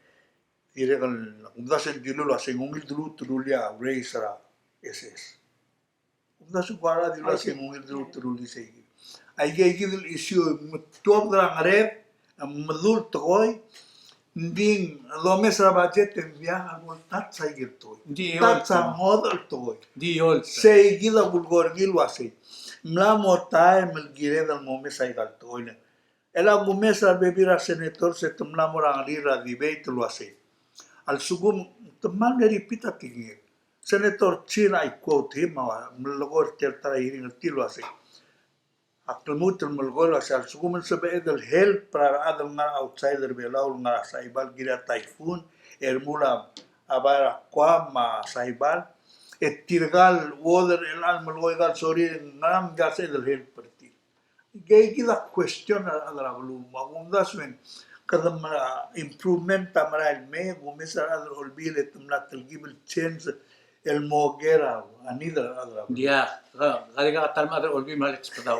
dirrek el, kumdasu e ng dilu el uasei ng ungil deluut el rullii a raise er a S S. Kumdasu e ng kora dilu el uasei ng ungil deluut el rullii sei kid. Aika kid el issue me tuobed er a ngerem, me dul tekoi, ng di domes er a budget e ng diak a bo le touch aike el tekoi. Touch a ngodech el tekoi. Sei kid a kulekoi er ngii el uasei, mla mo taem el kired el mo omes aika el tekoi. E le a kumes er a rebebil er a senators e te mla mo er a ngerir er a debate el uasei, a lsekum, te mla mle repeat a tekingel. Senator Chin, I quote him, a melekoi er tia el ta er a hearing er tir el uasei, ak lmuut el melekoi el uasei, a lsekum e ng sebeched el help er a rechad el ngar er a outside er a Belau el ngar er a Saipan el kirir a typhoon, e remuul a bai er a Guam me a Saipan, e tirka el chuodel er chelecha el melekoi aika el sorir, ngera me ng diak el sebeched el help er tir. Aika kid a question er a rechad er a beluu, me a kumdasu e ng kede mera, improvement a merael el mei, kumes er a rechad er a Olbiil e te mla telkib el change el mo ker a need er a rechad er a beluu. Diak, ka, ka di ka ta el mad er a Olbiil me a Alex Bedau.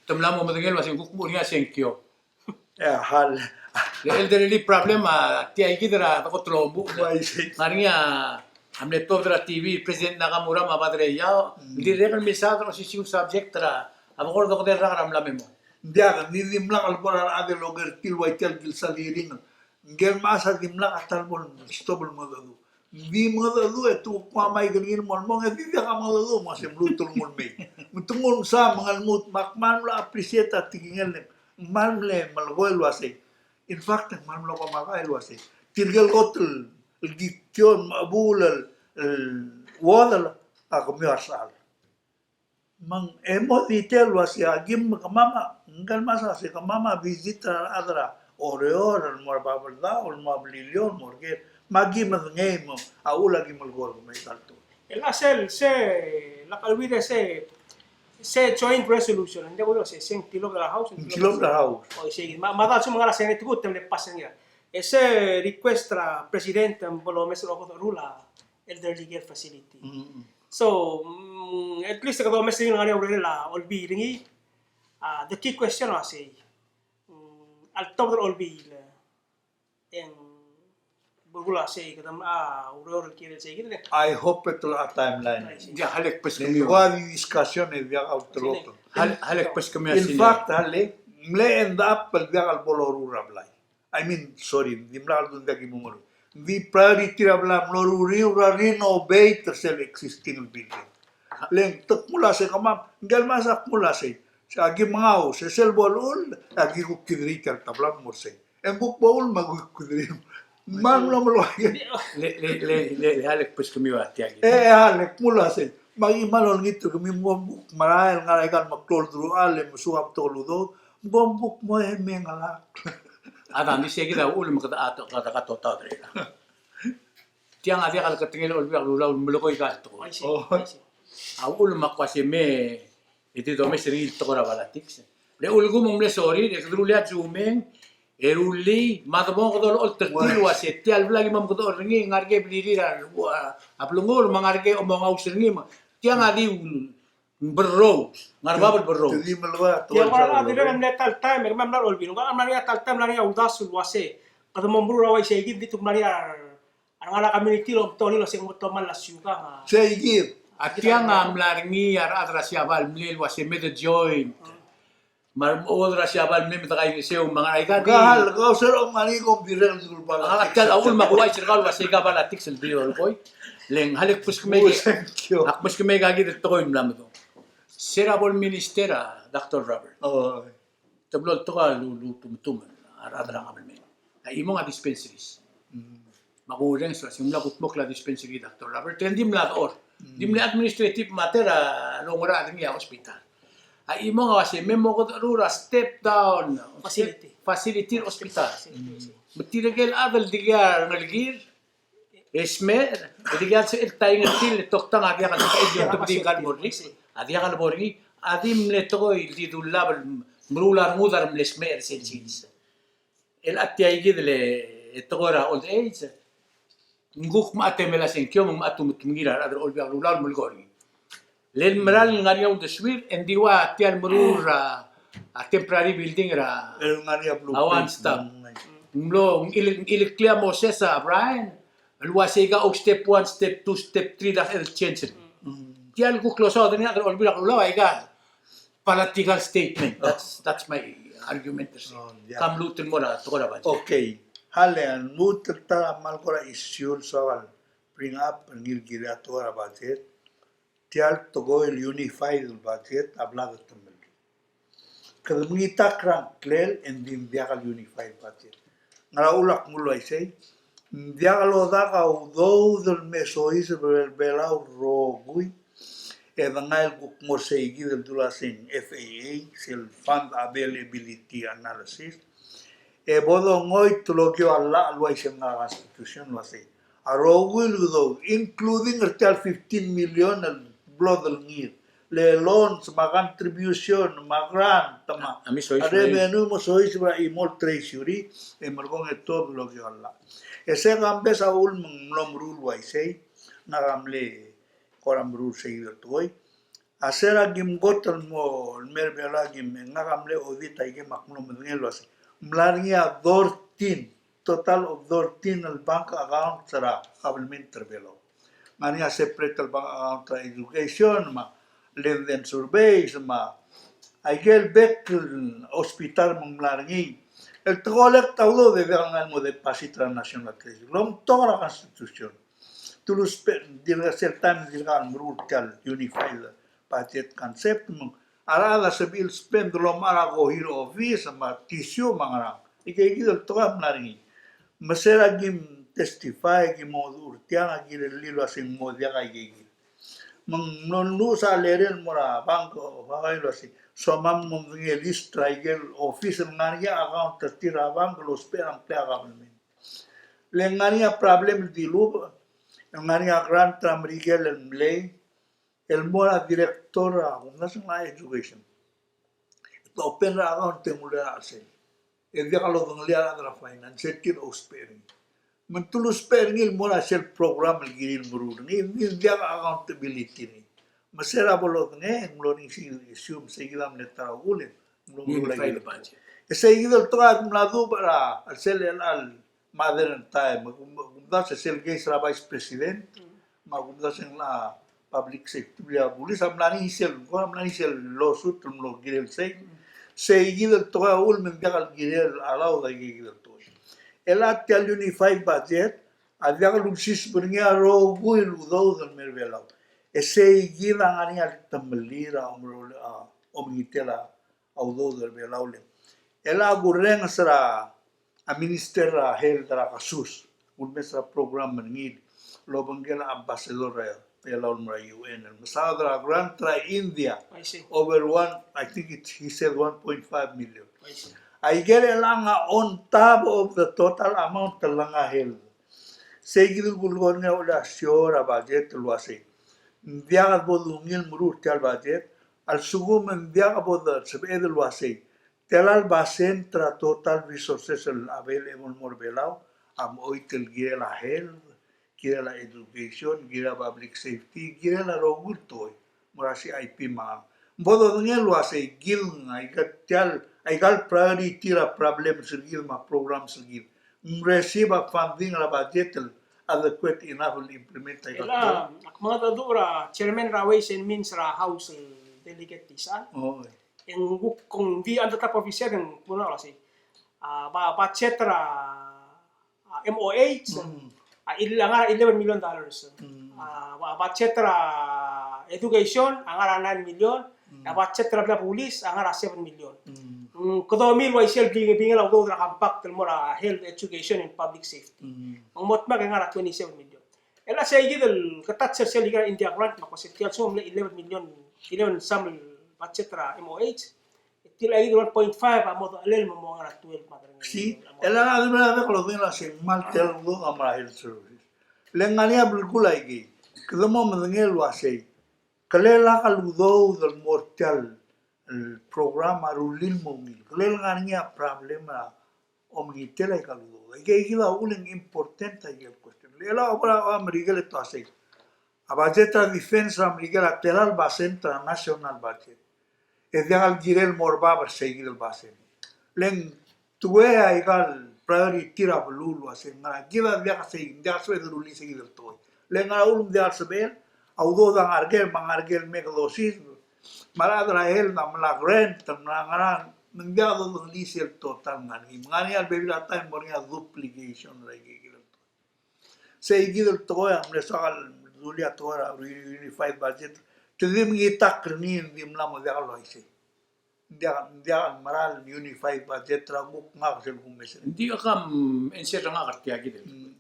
Te mla mo medengei el uasei ng kuk mo er ngii a sengkio. E a hal. Le elderly problem a tia kid er a dekot el omuchel. Uaisei. Ngar er ngii a mle tuobed er a T V, President Nakamura me a Padre Yao, mm, ng dirrek el mesaod er a osisiu el subject er a, a bekord okedei el rak er a mla me mong. Ng diak, ng di dimlak el bo er a rechad el oker er tir el ua tia el kilsa el hearing. Ngike el mechas a dimlak a ta el bo el stop el mengedecheduch. Ng di mengedecheduch e te kuk nguu a mic er ngii el mo el mong, e di diak a mengedecheduch, me se mluut el nguu el mei. Me te nguu el msa me ng lmuut, me ak kmal mlo appreciate a tekingel, ng kmal mle melekoi el uasei. In fact, ng kmal mlo ko makai el uasei, tirke el kot el, el kikiou, el mechebuul, el, el chuodel, a kemiu a resechal. Me ng e mo detail el uasei a kim kemam a, ngike el mesa sei kemam a visit er a rechad er a Oreor, el mo er a Babeldaob, el mo er a Beliliou, el mo er ker. Me a kim medengei me a uchul a kim el kora me ikal tekoi. El a sel, se, lak a Olbiil e se, se joint resolution, ng diak kulo se, se ng tilobed er a House, ng tilobed er a House. O, isei, me a, me a da sel mo ngar er a Senate kuk te mle pass er ngii. E se request er a President, me bo lomes er a okedecherul a elderly care facility. Mm. So, mm, at least kede omes er ngii el ngar er ngii a urerel a Olbiil er ngii, a, the key question a sei, mm, a letobed er a Olbiil, e ng belkul a sei, kede, a, ureor el kirel sei kid. I hope e te locha timeline. Ai, sei. Ia, halek beskemiu. Ng ua di discussion e diak a ulterekokl. Hal-, halek beskemiu. In fact, halek, mle end up el diak el bo loruul er a blai. I mean, sorry, dimlak el dul diak ki mo meruul. Ng di priority er a blai a mlo ruriul er a renovate er sel existing building. Le ng te kmo ua sei kemam, ngike el mesa a kmo ua sei. Se a ki mengau, se sel bo lechull, a ki kuk kid er tia el tablam mo er sei. E ng kuk bo lechull me a ki kuk kid er tia. Me ng mlo meluai. Le, le, le, le, le, halek beskemiu a tia kid. E, e, halek, kmo ua sei. Me a ki mla olengit er kemiu me kom kuk merael el ngar er aika el meklou el deruchall e mesuk a betok el udoud. Me kom kuk mo e mengelakl. A da, ng di sei kid a uchul me kede, a, to-, kede katotaod er a. Tiang a diak el ketengel a Olbiil er a Kelulau el melekoi aika el tekoi. I see, I see. A uchul me ak uase me, e di domes er ngii el tekoi er a politics. Le ulekum ng mle sorir, e kede rullii a Zoom e ng, e rullii, me a debo kede olecholt er tir el uase tia el blai a ki mo mekedechor er ngii, ngar er ngii a blirir a, a blengur, me ngar er ngii a omengaus er ngii, me tiang a di ul-, berrous, ngar er a bab el berrous. Te di melekoi a tekoi. Tia kora a dirrek el mle ta el taem, e kemam a mla er a Olbiil, ng kora a mla er ngii a ta el taem, mla er ngii a uldasu el uase, kede mo meruul er a uaisei kid, ng di tuk mla er ngii a, a rengalek a community el omtok er ngii el uase ng mo tomall a siukang a. Sei kid. A tiang a mla er ngii a rechad er a Siabal el mle el uase me de joint. Mm. Me a remechuodel er a Siabal el mle me de kaingeseu me ngar er aika di. Kau, kau se er a ngar er ngii kom dirrek el dulbal. A, a tiang a uchul me ak ouchais er kau el uase aika politics el di olekoi. Le ng halek beskemiu. Oh, thank you. Ak beskemiu aika kid el tekoi el mla medung. Se er a bo el minister a Doctor Robert. Oh. Te blo el tekoi a lu-, lutumetuem a rechad er a government. A chimong a dispensaries. Mm. Me ak ourrenges el uase ng mla kutmokl a dispensary Doctor Robert, e ng di mla dechor. Mm. Di mle administrative matter a loungerachel er ngii a hospital. A chimong a uase me mo kede meruul a step down facility. Facility er a hospital. Facility. Mm. Me tirke el chad el dikea rengelekir, e smecher, e dikea sebechel taingetil e toktang a diak el, e di otebedii ngka el mo er ngii, a diak el bo er ngii, a di mle tekoi el di dullab el meruul a rengud a remle smecher er sel sils. El a tia kid el tekoi er a old age, ng kuk mla temel a sengkio, me ng mla tumetemengir a rechad er a Olbiil er a Kelulau el melekoi er ngii. Le el mera el ngar er ngii a uldesuir, e ng di ua tia el meruul er a, a temporary building er a, el ngar er ngii a blue a one stop. Mm. Ng mlo, ng chil-, ng chileklii a Moses a Brian el uase aika el step one, step two, step three, diak el change. Mm. Tia el kuk close out er ngii a rechad er a Olbiil er a Kelulau, aika political statement. Oh. That's, that's my argument er sei. Oh, yeah. Kam lmuut el mo er a tekoi er a budget. Okay. Hale, lmuut el ta el kmal kora issue el soal el bring up er ngii el kirel a tekoi er a budget. Tia el tekoi el unified el budget a bla de temel. Kede mengitakl er a ngklel e ng di ng diak el unified budget. Ngera uchul ak mle uaisei? Ng diak lodak a udoud el me soiseb er a Belau el rokui, e dengai el kuk mo er sei kid el dula sei ng F A A, sel fund availability analysis. E bo dongoit el okiu a llach el uaisei el ngar er a constitution el uasei a rokui el udoud, including er tia el fifteen million el blo delengir, le loans, me a contribution, me a grant, me a, a revenue, me soiseb er a chimo el treasury, e merekong e tuobed el okiu a llach. E se kambes a uchul me ng mlo meruul el uaisei, ngak a mle kora meruul sei kid el tekoi. A se er a kim kot el mo, el mer Belau a kim, ngak a mle audit a ikem me ak mlo medengei el uasei ng mla er ngii a thirteen, total of thirteen el bank account er a government er Belau. Ng ngar er ngii a separate el bank account er a education, me a land and surveys, me a ikel bek el hospital me ng mla er ngii. El te collect a udoud e diak el ngar el mo deposit er a National Treasury. Lomtok er a constitution. Te ulu spe-, dirk sel taem dirkak el meruul tia el unified budget concept, me ng a rechad a sebechir el spend el omechar a kohi er a office, me a tissue, me a ngerang. Aike kid el tekoi a mla er ngii. Me se er a kim testify, kim omuchel er tiang, a kirellii el uasei ng mo diak aike kid. Me ng mlo luus a letter el mo er a Bank of Hawaii el uasei, somam mo medengei a list er a ikel office el ngar er ngii a account er tir er a bank el ousbech er a ngklel a government. Le ngar er ngii a problem el dilubech, ngar er ngii a grant er a Merikel el mlei, el mo er a director er a, kumdasu ng locha education. Te open er a account e ng ulei er a chelsel. E diak lodengelii a rechad er a finance, e tir a ousbech er ngii. Me te lousbech er ngii el mo er a sel program el kirir el meruul er ngii, ng di diak a accountability er ngii. Me se er a bo lodengei, e ng mlo er ngii sei el issue, me sei kid a mle ta er a uchul e ng mlo, mlo er a unified budget. E sei kid el tekoi a mla dubech er a, a sel el modern time, me kum-, kumdasu sel case er a vice president, me a kumdasu ng locha public safety, a bulis a mla er ngii sel, kora mla er ngii sel lawsuit el mlo kirel sei. Sei kid el tekoi a uchul me ng diak el kirel a law er a ikei kid el tekoi. E a tia el unified budget a diak lulsiseb er ngii a rokui el udoud el mei er a Belau. E sei kid a ngar er ngii a temellel a omerolel a omengitel a a udoud er a Belau. Le e locha kurrenges er a, a minister er a health er a kasus, ulemes er a program er ngii el obengkel a ambassador er a Belau el mo er a U N el mesaod er a grant er a India. I see. Over one, I think it, he said one point five million. I see. Aikel e locha on top of the total amount el ngar er a health. Sei kid el kulekoi er ngii a uldasu er a budget el uasei ng diak bo dungil meruul er tia el budget, a lsekum ng diak bo de sebeched el uasei tela el basent er a total resources el available el mo er a Belau a mo choit el kirel a health, kirel a education, kirel a public safety, kirel a rokui el tekoi, mo er a C I P me a. Bo dodengei el uasei kid ng aika tia el, aika el priority er a problems er kid me a programs er kid, ng receive a funding er a budget el adequate enough el implement aika el tekoi. Ak mengedecheduch er a chairman er a Ways and Means er a House el Delegate Tisang. Oh. E ng kuk, kung di under top officer e ng kuk mla er sei. A, ba, budget er a, a, M O H, a, il-, a ngar er a eleven million dollars. A, ba, budget er a education a ngar er a nine million. A, budget er a bla bulis a ngar er a seven million. Mm, kede omil uaisei el bing-, bingel a udoud er a compact el mo er a health, education and public safety. Me ng mo dmak e ngar er a twenty-seven million. E le sei kid el ketach er sel ikal India grant me a kmo se tia el soam el eleven million, eleven some el budget er a M O H. Tia el one point five a mo dechelel me mo ngar er a twelve me a kerengel. Si, e le a di mera el dek el lodengei el uasei ng kmal tia el udoud a mo er a health services. Le ng ngar er ngii a belkul a ikei, kede mo medengei el uasei, kelel a lak el udoud el mo er tia el program a rullii el mo ungil. Kelel ngar er ngii a problem er a omengitel aika el udoud. Aike kid a uchul e ng important aike el question. Le a oba er a Merikel e te uasei, a budget er a defense er a Merikel a tela el basent er a national budget. E diak el kirel el mo er bab er sei kid el basent. Le ng tuei aika el priority er a beluu el uasei ngera kid a diak sei, diak el sebeched el rullii sei kid el tekoi. Le ngera uchul me ng diak el sebechel, a udoud a ngar er ker, me a ngar er ker el mei e kede osiseb, me a rechad er a health a mla grant, me a ngerang, me ng diak dodengelii sel total ngar er ngii. Me ngar er ngii a lebebil er a taem el mo er ngii a duplication er aike kid el tekoi. Sei kid el tekoi a mle soak el dulii a tekoi er a unified budget. Te di mengitakl er ngii, ng di mla mo diak el uaisei. Ng diak, ng diak el mera el unified budget er a kuk ngak sel kumes er ngii. Ng di kak a answer er ngak er tia kid el. Mm.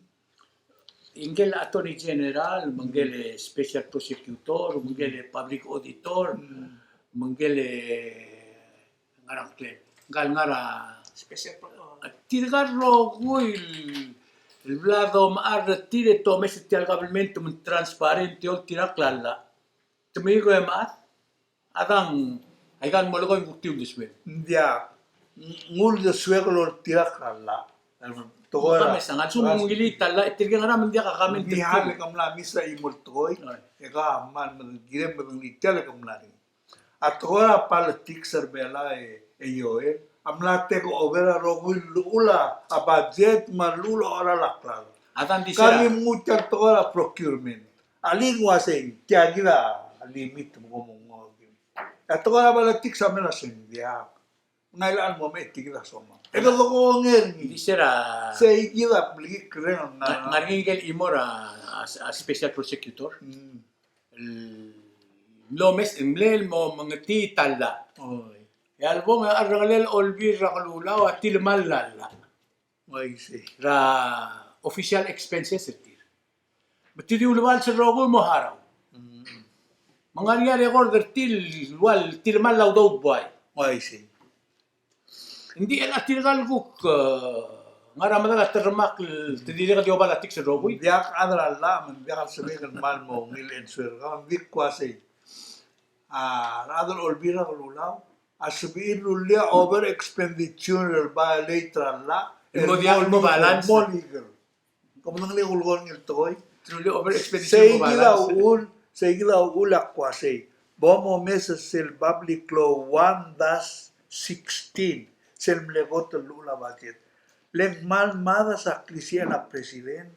Ngike el Attorney General, me ngike el Special Prosecutor, me ngike el Public Auditor, me ngike el ngerang, ngklel, ngka el ngar er a Special Pro-, tirka el rokui el bla domechar er tir e te omes er tia el government me ng transparent e oltirakl a llach. Te mei e ko e mad, a dang, aika el molekoi e ng kuk di uldesuek. Ng diak, ng uldesuek el oltirakl a llach. Tekoi er a, a lsekum ng ungil tia el llach, e tirke el ngar er a, me ng diak a comment er tir. Ng di hal e ke mla miss a chimo el tekoi, e ke kmal mad, kirem medengelii tia el ke mla er ngii. A tekoi er a politics er Belau e, e Joel, a mla take over a rokui el llechul a budget me a llechul a cheral a klalo. A dang di sera. Ka di mnguu tia el tekoi er a procurement. A le ng uasei, tia kid a limit me kom mo nguu. A tekoi er a politics a mla er a sei ng diak. Ng aika el mo mei e tia kid a somam. E kede kongei er ngii. Di sera. Sei kid a blekik kereng ngar er ngii el chimo er a, a, a special prosecutor. Mm. El mlo mes, el mle el mo mengetii tia el llach. Oi. E a lebong e a cherrengelel a Olbiil er a Kelulau a tilemall a llach. Oi, sei. Er a official expenses er tir. Me te di ulebals el rokui el mo harau. Mm. Ng ngar er ngii a record er tir el ua tir el mal a udoud el buai. Uaisei. Ng di el a tirka el kuk, e, ngar er a medal a terremakl el te dirrek el di obal a tiks el rokui. Ng diak a chad er a llach me ng diak el sebechek el mal mo ungil el answer er kau, ng di kuk uaisei. A rechad er a Olbiil er a Kelulau a sebechir el rullii a over expenditure el violate er a llach el mo diak el mo balance. Mo legal. Kom medengei a kulekoi er ngii el tekoi. Truly over expenditure. Sei kid a uchul, sei kid a uchul a kuk uaisei. Bo momes er sel Public Law one dash sixteen, sel mle kot el llechul a budget. Le ng kmal mad a klisichel a president,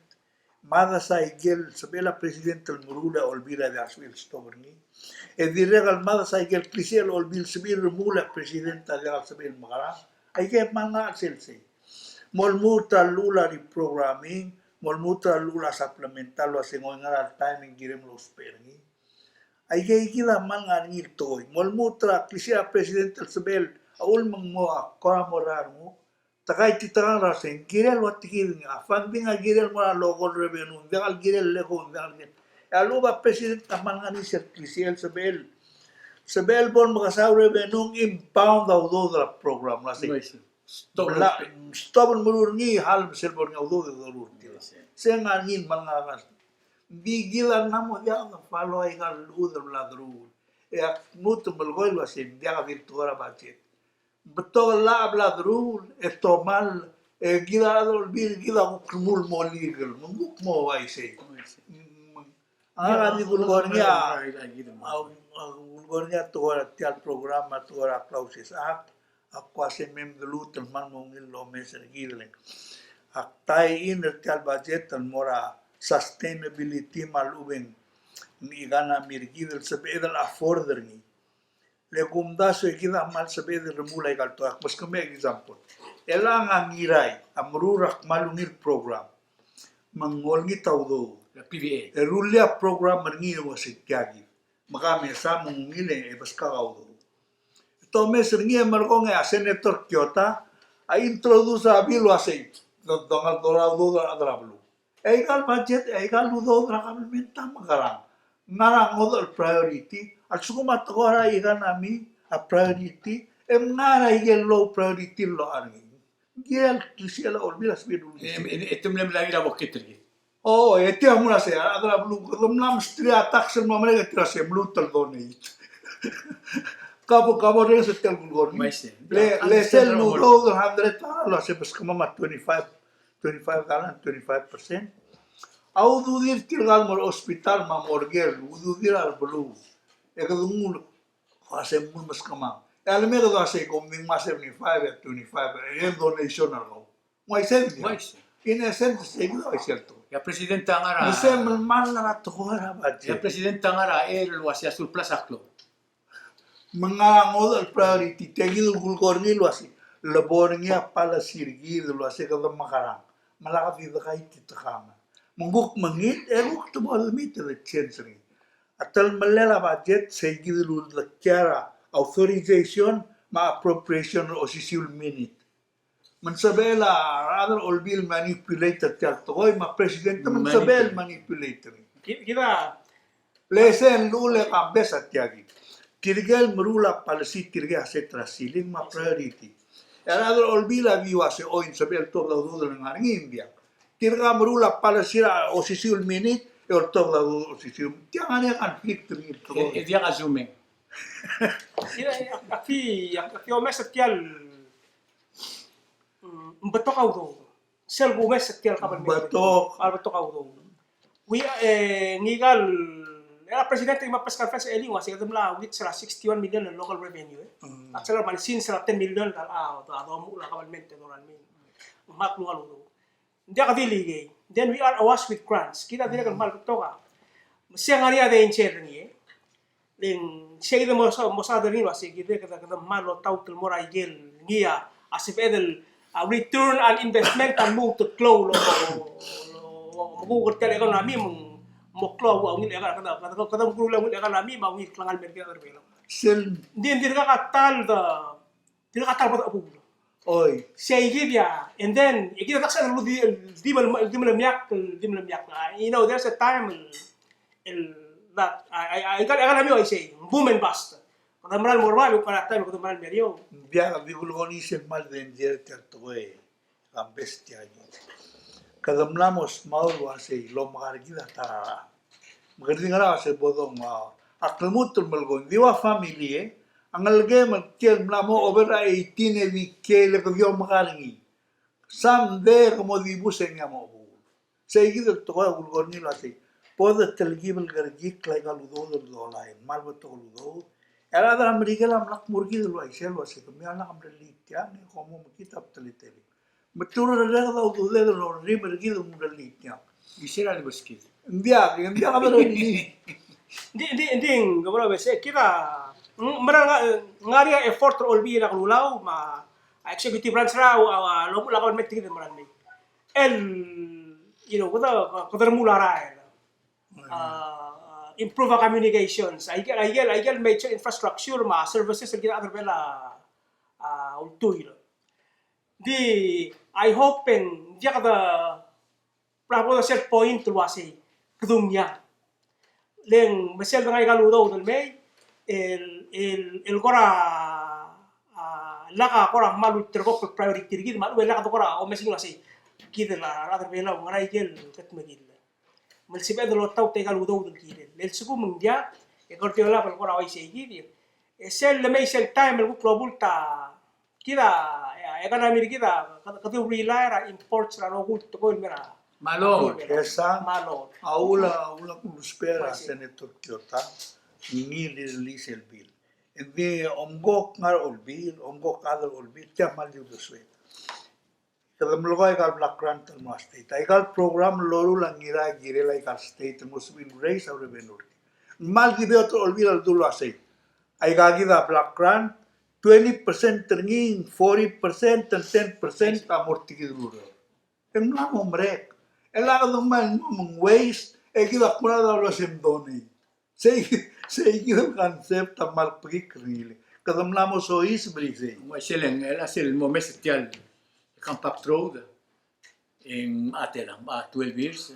mad a ikel sebechel a president el meruul a Olbiil a diak el sebechel el stop er ngii. E dirrek el mad a ikel klisichel a Olbiil el sebechir el remuul a president a diak el sebechel el mekerang. Aike kmal ngar er sel sei. Mo lmuut er a llechul a reprogramming, mo lmuut er a llechul a supplemental el uasei ng ngar er a taem e ng kirem el ousbech er ngii. Aike kid a kmal ngar er ngii el tekoi. Mo lmuut er a klisichel a president el sebechel a uchul me ng mo a kora mo er a renguk. Te kaititekangel er a sei, ng kirel ua tia kid ngii a funding a kirel mo er a local revenue, ng diak el kirel el eko, ng diak el kirel. E a lechub a president a kmal ngar er ngii sel klisichel el sebechel, sebechel bo lemekesai a revenue ng impound a udoud er a program el uasei. Stop el meruul er ngii, hal me sel bo er ngii a udoud e doruul er tir. Sei ng ngar er ngii el kmal ngar er ngii. Ng di kid a mla mo diak de follow aika el llechul el bla deruul. E ak lmuut el melekoi el uasei ng diak di el tekoi er a budget. Betok el llach a bla deruul, e tomall, e kid a rechad er a Olbiil, kid a kuk remuul el mo legal. Me ng kuk mo uaisei. Uaisei. Mm, a, a di kulekoi er ngii a, a, a kulekoi er ngii a tekoi er tia el program, a tekoi er a Clauses Act, a kuk uasei me mdeluut el kmal mo ungil el omes er kid el. Ak tie in er tia el budget el mo er a sustainability me a lechub e ng economy er kid el sebeched el afford er ngii. Le kumdasu e kid a kmal sebeched el remuul aika el tekoi. Ak meskemiu a example. Chelechang a Ngirai a meruul er a kmal ungil program. Me ng olengit a udoud. E rullii a program er ngii el uasei tia kid. Me ka mesa me ng ungil e beskak a udoud. Te omes er ngii e merekong e a Senator Kyota a introduce a bill el uasei, do-, dongal dorael a udoud er a rechad er a beluu. Aika el budget, aika el udoud er a government a mekerang. Ngar er a ngodech el priority, a lsekum a tekoi er a economy a priority, e ng ngar er a ikel low priority el locha er ngii. Ng kirel klisichel a Olbiil a sebechir el rullii. E, e, e te mle melai er a bokit er kid. O, e tia mla sei, a rechad er a beluu, kede mla mesterir a tax el mo merek e tir a se mluut el donate. Kabo, kabo reng se tia el kulekoi er ngii. Uaisei. Le, le sel udoud el hundred dollar el uasei beskemam a twenty-five, twenty-five dollar, twenty-five percent. A ududir tirka el mo er a hospital me a mo er ker, ududir a rebeluu. E kede nguu el uasei mle meskemam. E a leme kede uasei kom di ngmai a seventy-five, e a twenty-five, e donation er kau. Ng uaisei di. Uaisei. In essence, sei kid a uaisei el tekoi. E a president a ngar er a. Me sei mle mal er a tekoi er a budget. E a president a ngar er a er el uasei a surplus a klou. Me ng ngar er a ngodech el priority, tia kid el kulekoi er ngii el uasei, le bo er ngii a policy er kid el uasei kede mekerang. Me lak di dekaititekangel. Me ng kuk mengiil, e kuk te bo limit e change er ngii. A telemellel a budget, sei kid el ulekiar a authorization me a appropriation er a osisiu el minute. Me ng sebechel a rechad er a Olbiil el manipulate er tia el tekoi, me a president me ng sebechel el manipulate er ngii. Ki-, kid a. Le sel llechul e kambes a tia kid. Tirke el meruul a policy, tirke a set er a ceiling me a priority. E a rechad er a Olbiil a di uasei, oi, ng sebechel el tuobed a udoud el ngar er ngii, ng diak. Tirka a meruul a policy er a osisiu el minute, e oltobed a udoud er a osisiu. Tia ngar er ngii a conflict er ngii el tekoi. E, e diak a zooming. Kid a, a, a fi, a, a fi omes er tia el Mm, ng betok a udoud. Sel kumes er tia el kabelment. Betok. A betok a udoud. Ui, e, ngika el, e a president er a press conference el uasei kede mla reach er a sixty-one million el local revenue, e. Mm. A sel mle since er a ten million el, a, a domuchel a kabelment e dorael mei. Me a klungel a udoud. Ng diak di el ikei. Then we are awash with grants. Kid a dirrek el kmal betok a. Me sei a ngar er ngii a danger er ngii, e. Le ng sei kid a mo sa, mo saod er ngii el uasei kid a kede, kede kmal otaut el mo er a ikel ngii a, a sebeched el, a return on investment a lmuut el klou el, mo kuk er tia el economy me ng mo klou a ungil economy, kede, kede, kede meruul a ungil economy me a ungil klengar el mer kid er a Belau. Sel. Ng di, ng dirkak a ta el de, Dirkak a ta el bo dechebuul. Oi. Sei kid a, and then, e kid a ta el di, di mle, di mle miak, di mle miak. Ah, you know, there's a time el, el, that, a, a, a, ikal, ikal a mle uaisei, boom and bust. Kede meral mo er bab, e kuk a taem e kede meral mo er eou. Ng diak, di kulekoi sel kmal danger tia el tekoi. Kambes tia kid. Kede mla mo smau el uasei, lomekar kid a ta er a. Me kede di ngar er a uasei bo dong, a, ak lmuut el melekoi, ng di ua family e, a ngelekem el kiei el mla mo over er a eighteen e di kiei, le kede di omekar er ngii. Someday ke mo dibus e ngii a mo obuul. Sei kid el tekoi a kulekoi er ngii el uasei, bo de telkib el kerekikl aika el udoud el dolai, me a lebo tekoi el udoud. E a rechad er a Merikel a mla kmo er kid el uaisei, el uasei, kemiu a lak mrellii tiang, e kom mo mekngit a teletelel. Me te urereked a ududed el orrimel er kid el mrellii tiang. Di sel a lebeskid. Ng diak, ng diak a mrellii. Ng di, ng di, ng di, ng kemam a mesa, kid a, ng, mera ng, ng ngar er ngii a effort er a Olbiil er a Kelulau, me a executive branch er a, a, a, lomechell a government er kid el mera el mei. El, you know, kede, kede remuul a rael. A, improve a communications. Aikel, aikel, aikel major infrastructure me a services el kid a chad er a Belau a, a, ultuil. Di, I hope e ng diak de bla bo de sel point el uasei, kede ngar. Le ng me sel dengai aika el udoud el mei, el, el, el kora, a, lak a kora kmal ulterekokl el priority er kid, me a lechub e lak de kora omes er ngii el uasei, kid el rechad er a Belau, ngera aikel kede mekill. Me le sebeched el otaut aika el udoud el kirel. Le lsekum ng diak, e kede olab el kora uaisei kid, e sel lemei sel taem el kuk lobult a kid a, e, economy er kid a, kede, kede rely er a imports er a rokui el tekoi el mei er a. Me a lord, me a lord. Esa, me a lord. A ula, ula kulusbech er a Senator Kyota, ngii di release el bill. Ng di omko ngar er a Olbiil, omko chad er a Olbiil, tia kmal di uldesuek. Kede melekoi aika el block grant el mo er a state. Aika el program el loruul a Ngira e kirel aika el state el mo sebechir el raise a revenue er tir. Ng kmal di beot er a Olbiil a ledu el uasei, aika kid a block grant, twenty percent er ngii, forty percent, and ten percent a mo er tir kid el ureor. E ng mla mo merek. E lak de kmal mo meng waste, e kid a kmal di uasei mdonate. Sei, sei kid el concept a kmal kbekikl er ngii. Kede mla mo soiseb er isei. Ng uaisei, e le sel mo mes er tia el Compact Road. E ng a tela, a twelve years.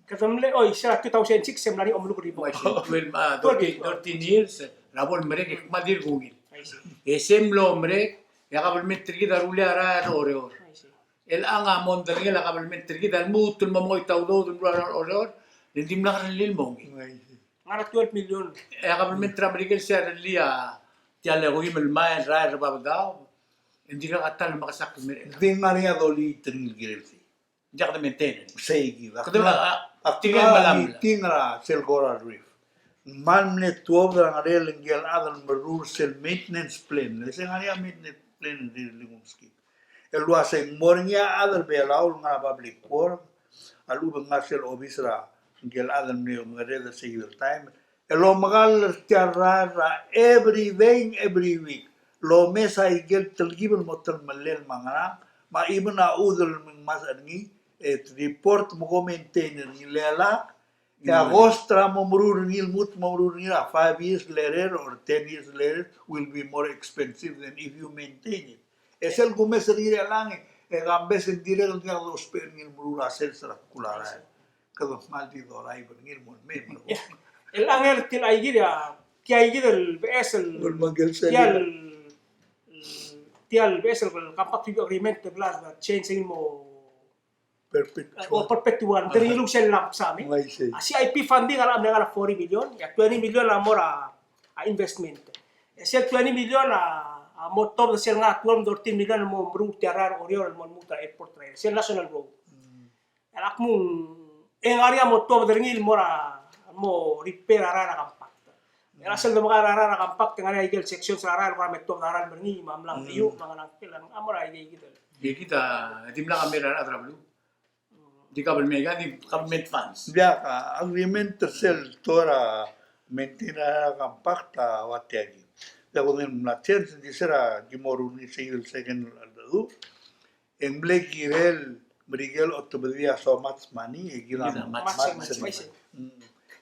Kede mle, oi, sel two thousand six, e mla er ngii a omeluk er a ribo. Ng uaisei, twelve, a, twelve, thirteen, thirteen years, er a bo lemerek, e kmal dirk ungil. I see. E sel mlo merek, e a kabelment er kid a rullii a rael er a Oreor. I see. Chelechang a mondai er ngii a kabelment er kid a lmuut el mo mengoit a udoud el meruul a rael er a Oreor, le ng dimlak lerellii el mo ungil. I see. Ngar er a twelve million. E a kabelment er a Merikel sel lerellii a tia el okeim el mail el rael er a Babeldaob, e ng dirkak a ta el mekesakl el mei er chelechang. Ng di ngar er ngii a dolii er ngii el kirel sei. Ng diak de maintenance. Sei kid. Kede a, a, a tirke el melamel. Meeting er a sel Coral Reef. Ng kmal mle tuobed er a ngerel ngike el chad el meruul sel maintenance plan. Le se ngar er ngii a maintenance plan el di, di kumskid. El uasei ng mo er ngii a chad er a Belau el ngar er a public work, a lechub e ng ngar er sel obis er a ngike el chad el mle mengereor er sei el taem, el omekall er tia el rael er a every day, every week. El omes aike el telkib el mo telemellel me a ngerang, me a even a chudel el mengmasech er ngii, e report me ko maintain er ngii le lak, e a cost er a mo meruul er ngii, lmuut el mo meruul er ngii er a five years later or ten years later will be more expensive than if you maintain it. E sel kumes er ngii er chelechang, e kambes e ng dirrek el diak dousbech er ngii el meruul a sel sel kuk rael. Kede kmal di dorael er ngii el mo mei. Chelechang e tia el aikid a, tia aikid el beches el, tia el, tia el beches el compact review agreement el bla change el mo perpetual. O perpetual. Ng di ngiluu sel lump sum, e. Ng uaisei. A C I P funding a locha mle ngar er a forty million, e a twenty million a mo er a, a investment. E sel twenty million a, a mo tuobed er sel ngar er a twelve, thirteen million a mo meruul tia el rael er a Oreor el mo lmuut er a airport er a, sel national road. Mm. E a kmo, e ng ngar er ngii a mo tuobed er ngii el mo er a, mo repair a rael er a compact. E a sel de mekar a rael er a compact, e ng ngar er ngii a ikel sections er a rael el kora me tuobed a rael el mer ngii, me a mla ngkiu, me a ngerang, el a mo er a ikei kid el. Ikei kid a dimlak a mei er a rechad er a beluu. Di government, di government funds. Diak, a agreement er sel tekoi er a maintain a compact a ua tia kid. Diak, kede mla change, di se er a ki mo ruul er ngii sel second el, el, e ng mle kirel Merikel a otobedii a so much money, e kid a match, match, match. Mm.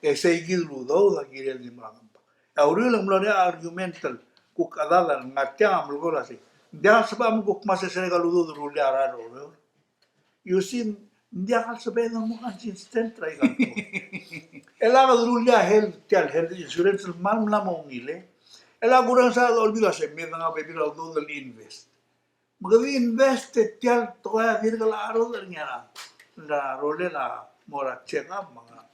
E sei kid el udoud a kirel di mla compact. E a uriul e ng mlo er ngii a argument el kuk chedad el ngar tiang a melekoi el uasei, ng diak el sebechem el kuk kmo se sel aika el udoud el rullii a rael er a Oreor. You see, ng diak el sebeched el mo consistent er aika el tekoi. E le kede rullii a health, tia el health insurance el kmal mla mo ungil e. E le kurrenges a Olbiil el uasei me dengau a bebil a udoud el invest. Me kede invest e tia el tekoi a dirk el cherodech er ngii a, er a rolel a mo er a check up me a,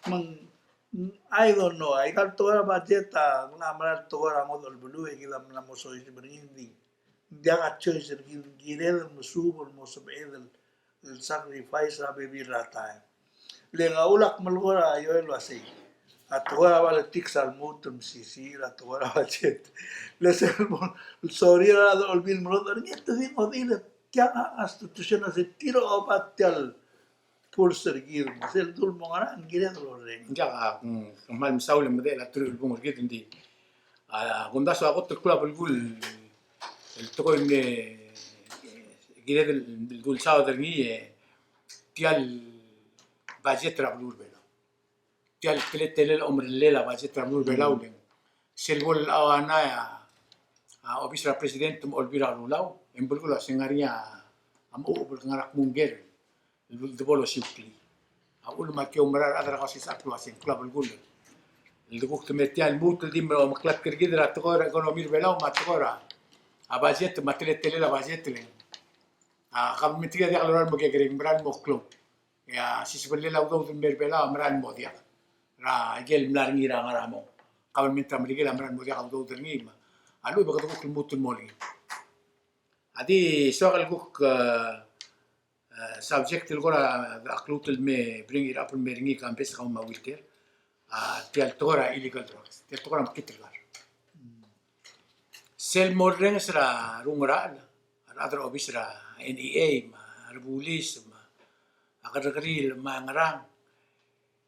me ng, I don't know, aika el tekoi er a budget a, ng mla mera el tekoi er a ngodech el beluu e kid a mla mo soiseb er ngii, ng di ng diak a choice er kid, kired el mesuub el mo sebeched el, el sacrifice er a bebil er a taem. Le ng a ulak melekoi er a Joel el uasei, a tekoi er a politics a lmuut el mesisiich er a tekoi er a budget. Le sel mo, sorir a rechad er a Olbiil el melodech er ngii e te di ngodech el tiang a constitution a se tir a oba tia el pulse er kid, me sel dul mo ngerang, ng kired el orrenges. Ng diak a, mm, kmal mesaul e medechel a teruich el bung er kid, ng di. A, kumdasu a kot el klou a belkul el tekoi el me, e, kired el dul saod er ngii, e, tia el budget er a beluu er a Belau. Tia el teletelel a omerellel a budget er a beluu er a Belau, mm, le ng sel bo el ua ngii a, a, obis er a president me a Olbiil er a Kelulau, e ng belkul a se ng ngar er ngii a, a mechubechub el ngar er a kmung ker el debo losiuklii. A uchul me aki oumera a rechad er a Kausisechakl el uasei ng klou a belkul el dekuk te me tia el lmuut el di mo omeklatk er kid er a tekoi er a economy er a Belau me a tekoi er a, a, budget me a teletelel a budget le ng, a, kabelment er kid a diak lorael el mo kekerei, ng mera el mo klou. E a sisebellel a udoud el mei er a Belau a mera el mo diak er a ikel mla er ngii er a ngar er a mong. Kabelment er a Merikel a mera el mo diak a udoud er ngii me a lechub e kede kuk lmuut el mo er ngii. A di soak el kuk, e, e, subject el kora, a, klou el me bring it up el me er ngii Kambes, kau me a Wilter. A, tia el tekoi er a illegal drugs, tia el tekoi er a mekngit el kar. Sel morrenges er a rungerachel, a rechad er a obis er a N E A, me a rebulis, me a kerrekeriil, me a ngerang,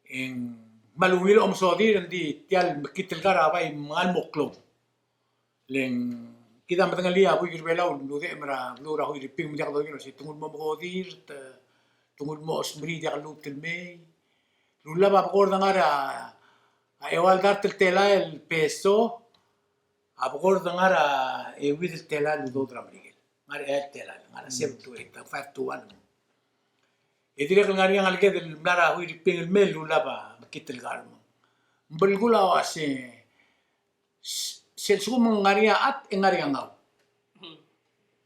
e ng kmal ungil a omesodir, ng di tia el mekngit el kar a bai mengal mo klou. Le ng kid a medengelii a buik er a Belau el mludechem er a beluu er a Huiriping me ng diak dodengei el uasei te nguu el mo mekodir, te, te nguu el mo chosmerii diak lluut el mei. Lulab a bekord ngar er a, a eua el dart el telael el peso, a bekord ngar er a euid el telael el udoud er a Merikel. Ngar er a eai el telael, ngar er a seven to eight, five to one. E dirrek el ngar er ngii a ngeleked el mla er a Huiriping el mei el lulab a mekngit el kar me ng belkul a uasei, s-, sel lsekum ng ngar er ngii a chat e ng ngar er ngii a ngau.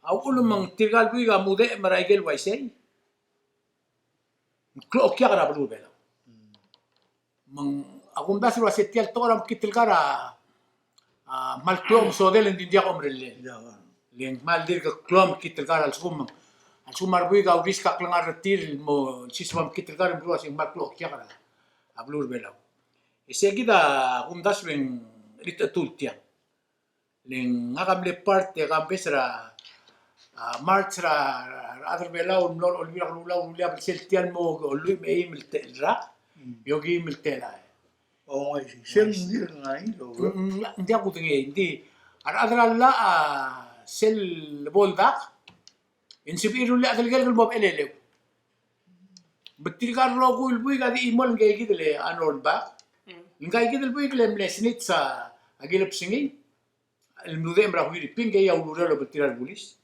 A uchul me ng tirka el buik a mudechem er a ikel uaisei, ng klou a okiak er a beluu er a Belau. Me ng, a kumdasu el uasei tia el tekoi er a mekngit el kar a, a, kmal klou a omesodel e ng di diak a omerellel. Le ng kmal dirk klou a mekngit el kar a lsekum, a lsekum a rebuik a urisk a klengar er tir el mo siseb a mekngit el kar e ng belkul a uasei ng kmal klou a okiak er a, a beluu er a Belau. E sei kid a kumdasu e ng chelitechetul tiang. Le ngak a mle part e Kambes er a, a, march er a, er a rechad er a Belau el mlo er a Olbiil er a Kelulau el rullii a belsel tia el mo lluich me a eim el te-, el rak, mm, e okeim el telael. O, I see. Sel ng dirk ngai el, mm, mm, ng diak kudengei, ng di a rechad er a llach a sel bo el dak e ng sebechir el rullii a chad el kelek el mo bechel eleu. Me tirka el rokui el buik a di chimo el ngii kid el unearned back. Mm. Ngii kid el buik el mle snitch a kilebsengii el mludechem er a Huiriping, ngii a ulureor el obengterir a rebulis.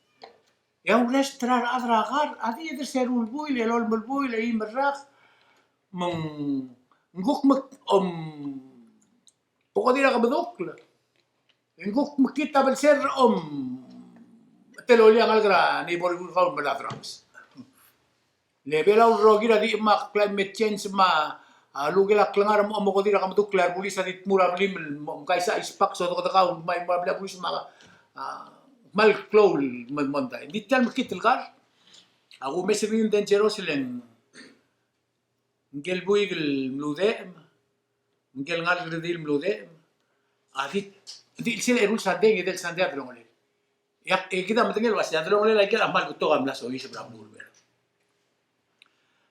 E a urrest er a rechad er a kar, a di eder se er a eru el buil, elolem el buil, eim el rak, me ng kuk me, om, bekodir a kemedukl. E ng kuk mekngit a belsel er a om, telolii a ngalek er a neighborhood er kau el melai a drugs. Le Belau el rokir a di me a climate change me a, a, lukel a klengar me a omekodir a kemedukl, a rebulis a di tmuu er a blim el mo, mkaisach a ice box, sodekedekau, me a, me a rebulis me a, a, kmal klou el mo, mondai. Ng di tia el mekngit el kar a kumes er ngii el dangerous le ng, ngikel buik el mludechem, ngikel ngalek el redil el mludechem, a di, di chelsel a eru el sandei, ng edei el sandei a delongelel. E ak, e kid a medengei el uasei a delongelel a ikel a kmal betok a mla soiseb er a beluu er a Belau.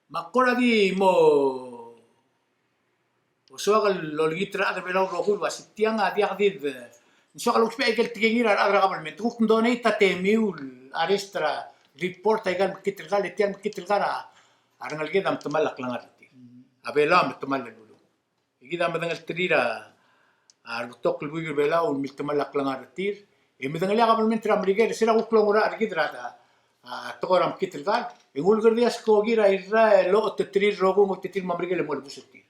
Me ak kora di mo, mo soak el olengit er a rechad er a Belau el rokui el uasei tiang a diak di, ng soak el ousbech a ikel tekingir a rechad er a government. Kuk donate a temiu el arrest er a, report a ikal mekngit el kar, le tia el mekngit el kar a rengeleked a metemall a klengar er tir. A Belau a metemall a luluu. E kid a medengelterir a, a rebetok el buik er a Belau el miltemall a klengar er tir. E medengelii a kabelment er a Merikel, se er a kuk loungerachel er kid er a, a, tekoi er a mekngit el kar, e ng ulekerdii a skoki er a irrai el ocheteterir el rokui, ng ocheteterir me a Merikel e mo lebus er tir.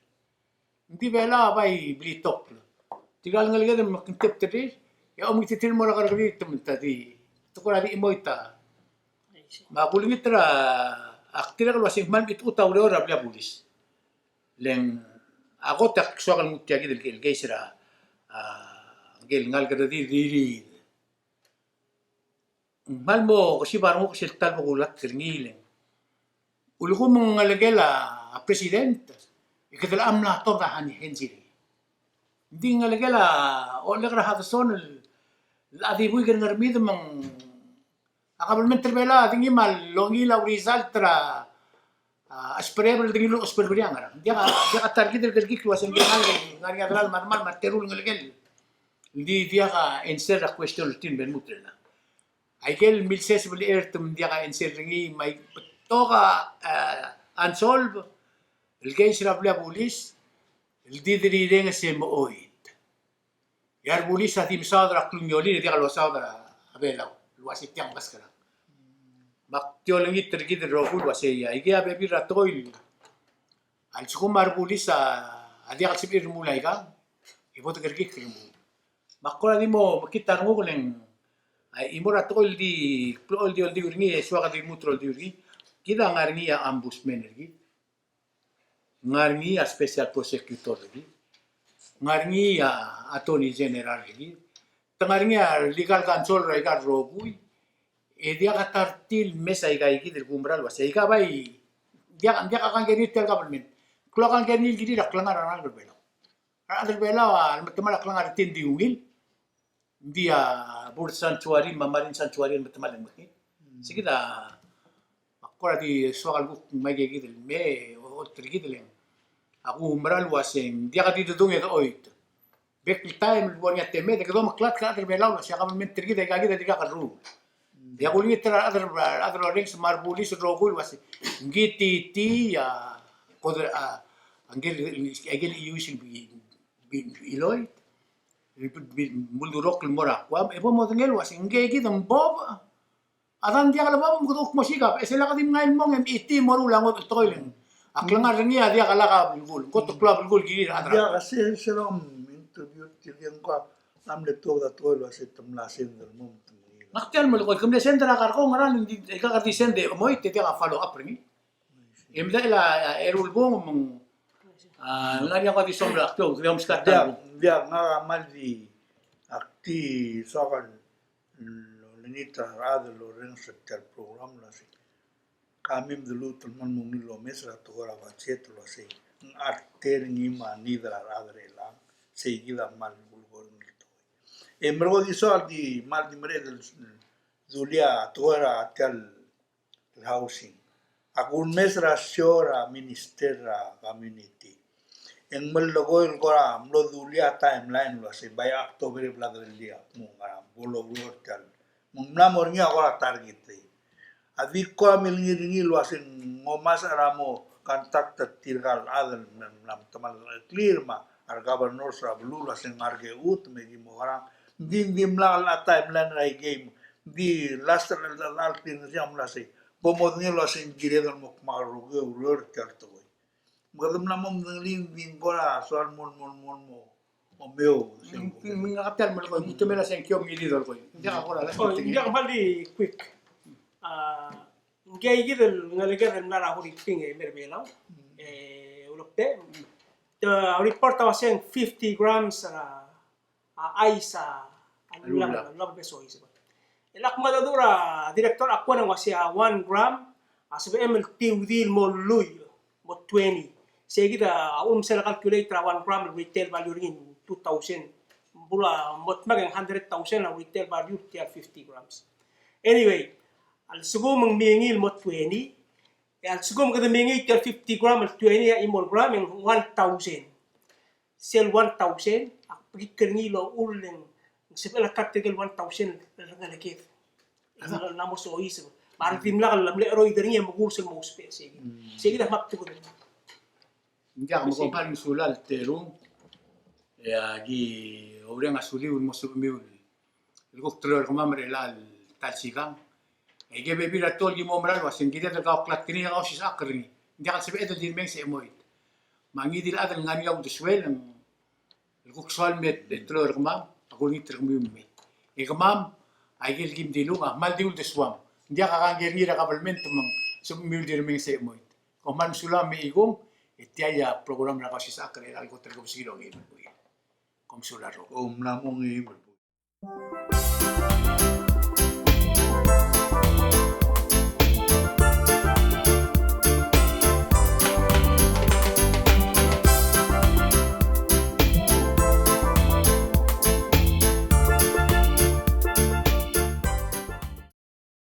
Ng di Belau a bai blitokl. Tirka el ngeleked el mekngtebterir, e a omekngiterir el mo er a kerrekeriil, te menta di, te kora di chemoit a. Me a kulengit er a, ak dirrek el uasei ng kmal mechitechut a ureor er a blil a bulis. Le ng a kot e ak soak el nguu tia kid el, el case er a, a, ngike el ngalek er tir, tir. Ng kmal mo kesib a renguk sel ta el bo kulatk er ngii el, ulekum ng ngelekel a president, e kede locha mla tobed a honey hensi er ngii. Ng di ngelekel a, olek er a Hudson el, a di buik er Ngermid me ng, a kabelment er Belau a di ngii me a longiil a result er a, a, spread el di ngii el spread er a ngerang. Diak a, diak a ta er kid el kerekikl el uasei ng ngar, ngar er ngii a delal me a demal me a teru el ngelekel. Di diak a answer er a question el tir me lmuut er ngii. Aike el milseseb el er te me ng diak a answer er ngii me a betok a, e, unsolved el case er a blil a bulis el di derirenges e mechoit. E a rebulis a di mesaod er a klungiolir e diak losaod er a Belau el uasei tiang meskak. Me ak di olengit er kid el rokui el uasei aike a bebil er a tekoi a lsekum a rebulis a diak el sebechir el remuul aikang, e bo dekerekikl el remuul. Me ak kora di mo mekngit a renguk el ng, a, chimo er a tekoi el di, klou el di oldiu er ngii, e soak a di lmuut er a oldiu er ngii, kid a ngar er ngii a ombudsman er kid. Ngar er ngii a special prosecutor er kid. Ngar er ngii a attorney general er kid. Te ngar er ngii a legal counsel er aika el rokui. E diak a ta er tir el mes aika kid el kumerang el uasei aika bai, diak, diak a kangkei er ngii tia el government. Klou a kangkei er ngii el kirir a klengar er a rechad er Belau. A rechad er Belau a lemetemall a klengar er tir, ng di ungil. Ng di a bird sanctuary me a marine sanctuary el metemall el mekngit. Sei kid a, me ak kora di soak el kuk ngmai aike kid el mei, ocholt er kid el, a kumerang el uasei ng diak di dedung e de choit. Bek el taem el bo er ngii a temed e kede omeklatk er a rechad er Belau el uasei a kabelment er kid aika kid a dirkak lerruul. E a kulengit er a rechad er, rechad er a orrenges me a rebulis el rokui el uasei ng kid tii a, kede, a, a ngike el, aike el iuis el bi, bi, biloit. Bi, bi, bi, muldurokl el mo er a Guam, e bo modengei el uasei ngke kid a mbob, a dang diak lebob me kede kuk mo sikab, e sel lak di mngai el mong e mechiti mo ruul a ngodech el tekoi el ng, a klengar er ngii a diak lak a belkul, ng kot el klou a belkul el kirir a chad er a. Diak a se, se el interview er tirke, ng ko a mle tuobed a tekoi el uasei te mla send el mo me te mengiil. Ngak tia el melekoi, ke mle send er a kar ko, ngera el di, e kar di send e chemoit, e diak a follow up er ngii. E medechel a, a, eru el bung me ng, a, ngar er ngii a ko di soam er a klou, di omeskak a ta el bung. Diak, ngak a kmal di, ak di soak el olengit er a rechad el orrenges er tia el program el uasei, ka mei me de lmuut el kmal mo ungil el omes er a tekoi er a budget el uasei ng arte er ngii me a need er a rechad er chelechang, sei kid a kmal ulekoi er ngii el tekoi. E merekong, di soak el di kmal di mereched el dulii a tekoi er a tia el housing. Ak ulemes er a show er a Minister er a Community. E ng melekoi el kora mlo dulii a timeline el uasei bai October e bla derellii a kmo ng ngar er a bo loureor tia el. Me ng mla mo er ngii a kora target er ngii. A di kora milengir er ngii el uasei ng omes er a mo contact er tirka el chad el mla metemall el clear me a re governors er a beluu el uasei ng ngar er a kechut me ki mo ngerang. Ng di, ng dimlak el timeline er a ikei. Ng di last er a, er a, er a, er a, er a, bo modengei el uasei ng kired el mo kmal rokui a ureor er tia el tekoi. Me kede mla mo medengelii, ng di ng kora soal mo, mo, mo, mo, mo mei. Ng, ng, ng, ngak tia el melekoi, ng temel a sengkio me ng di dolekoi. Ng diak a kora, last meeting. Ng diak a kmal di quick. A, ngii kid el ngeleked el mla er a Huriping e mei er a Belau. E, ulekdei. Te, a report a uasei ng fifty grams er a a, ice a, a, a, lulab, lulab. Lulab el beso ice. E ak mengedecheduch er a director a kmo ng uasei a one gram a sebechem el tiu di el mo lluich, mo twenty. Sei kid a, a, um, sel calculate er a one gram el retail value er ngii ng two thousand. Bula mo dmak e ng hundred thousand a retail value er tia el fifty grams. Anyway, a lsekum ng mei ngii el mo twenty, e a lsekum kede mei ngii tia el fifty gram el twenty a chimo el gram e ng one thousand. Sel one thousand, ak bekikl er ngii el uchul e ng sebechel a ta er tirke el one thousand el rengeleked. Ng mla mo soiseb. Me a re dimlak el mle cheroid er ngii e mekurs el mo ousbech, sei kid. Sei kid a kmal betok. Ng diak, me kom kmal mesulang el teru. E aki oureng a suliu el mo sebechemiu el el kuk teloi er kemam er chelecha el ta el sikang. Aike bebil er a tekoi el ki mo mera el uasei ng kired el kauklatk er ngii e kausisechakl er ngii. Ng diak el sebeched el di remenges e chemoit. Me a ngii di el chad el ngar er ngii a uldesuel, el kuk soal me te, te teloi er kemam, a kulengit er kemiu el mei. E kemam, aike el kim dilung, a kmal di uldesuam. Ng diak a kangkei er ngii er a kabelment me ng sebechemiu el di remenges e chemoit. Kom kmal mesulang me a ikung, e tia a program er a Kausisechakl er a Irrai el kot el kebesengil a ongei. Kom mesulang el rokui. Kom mla mo ongei.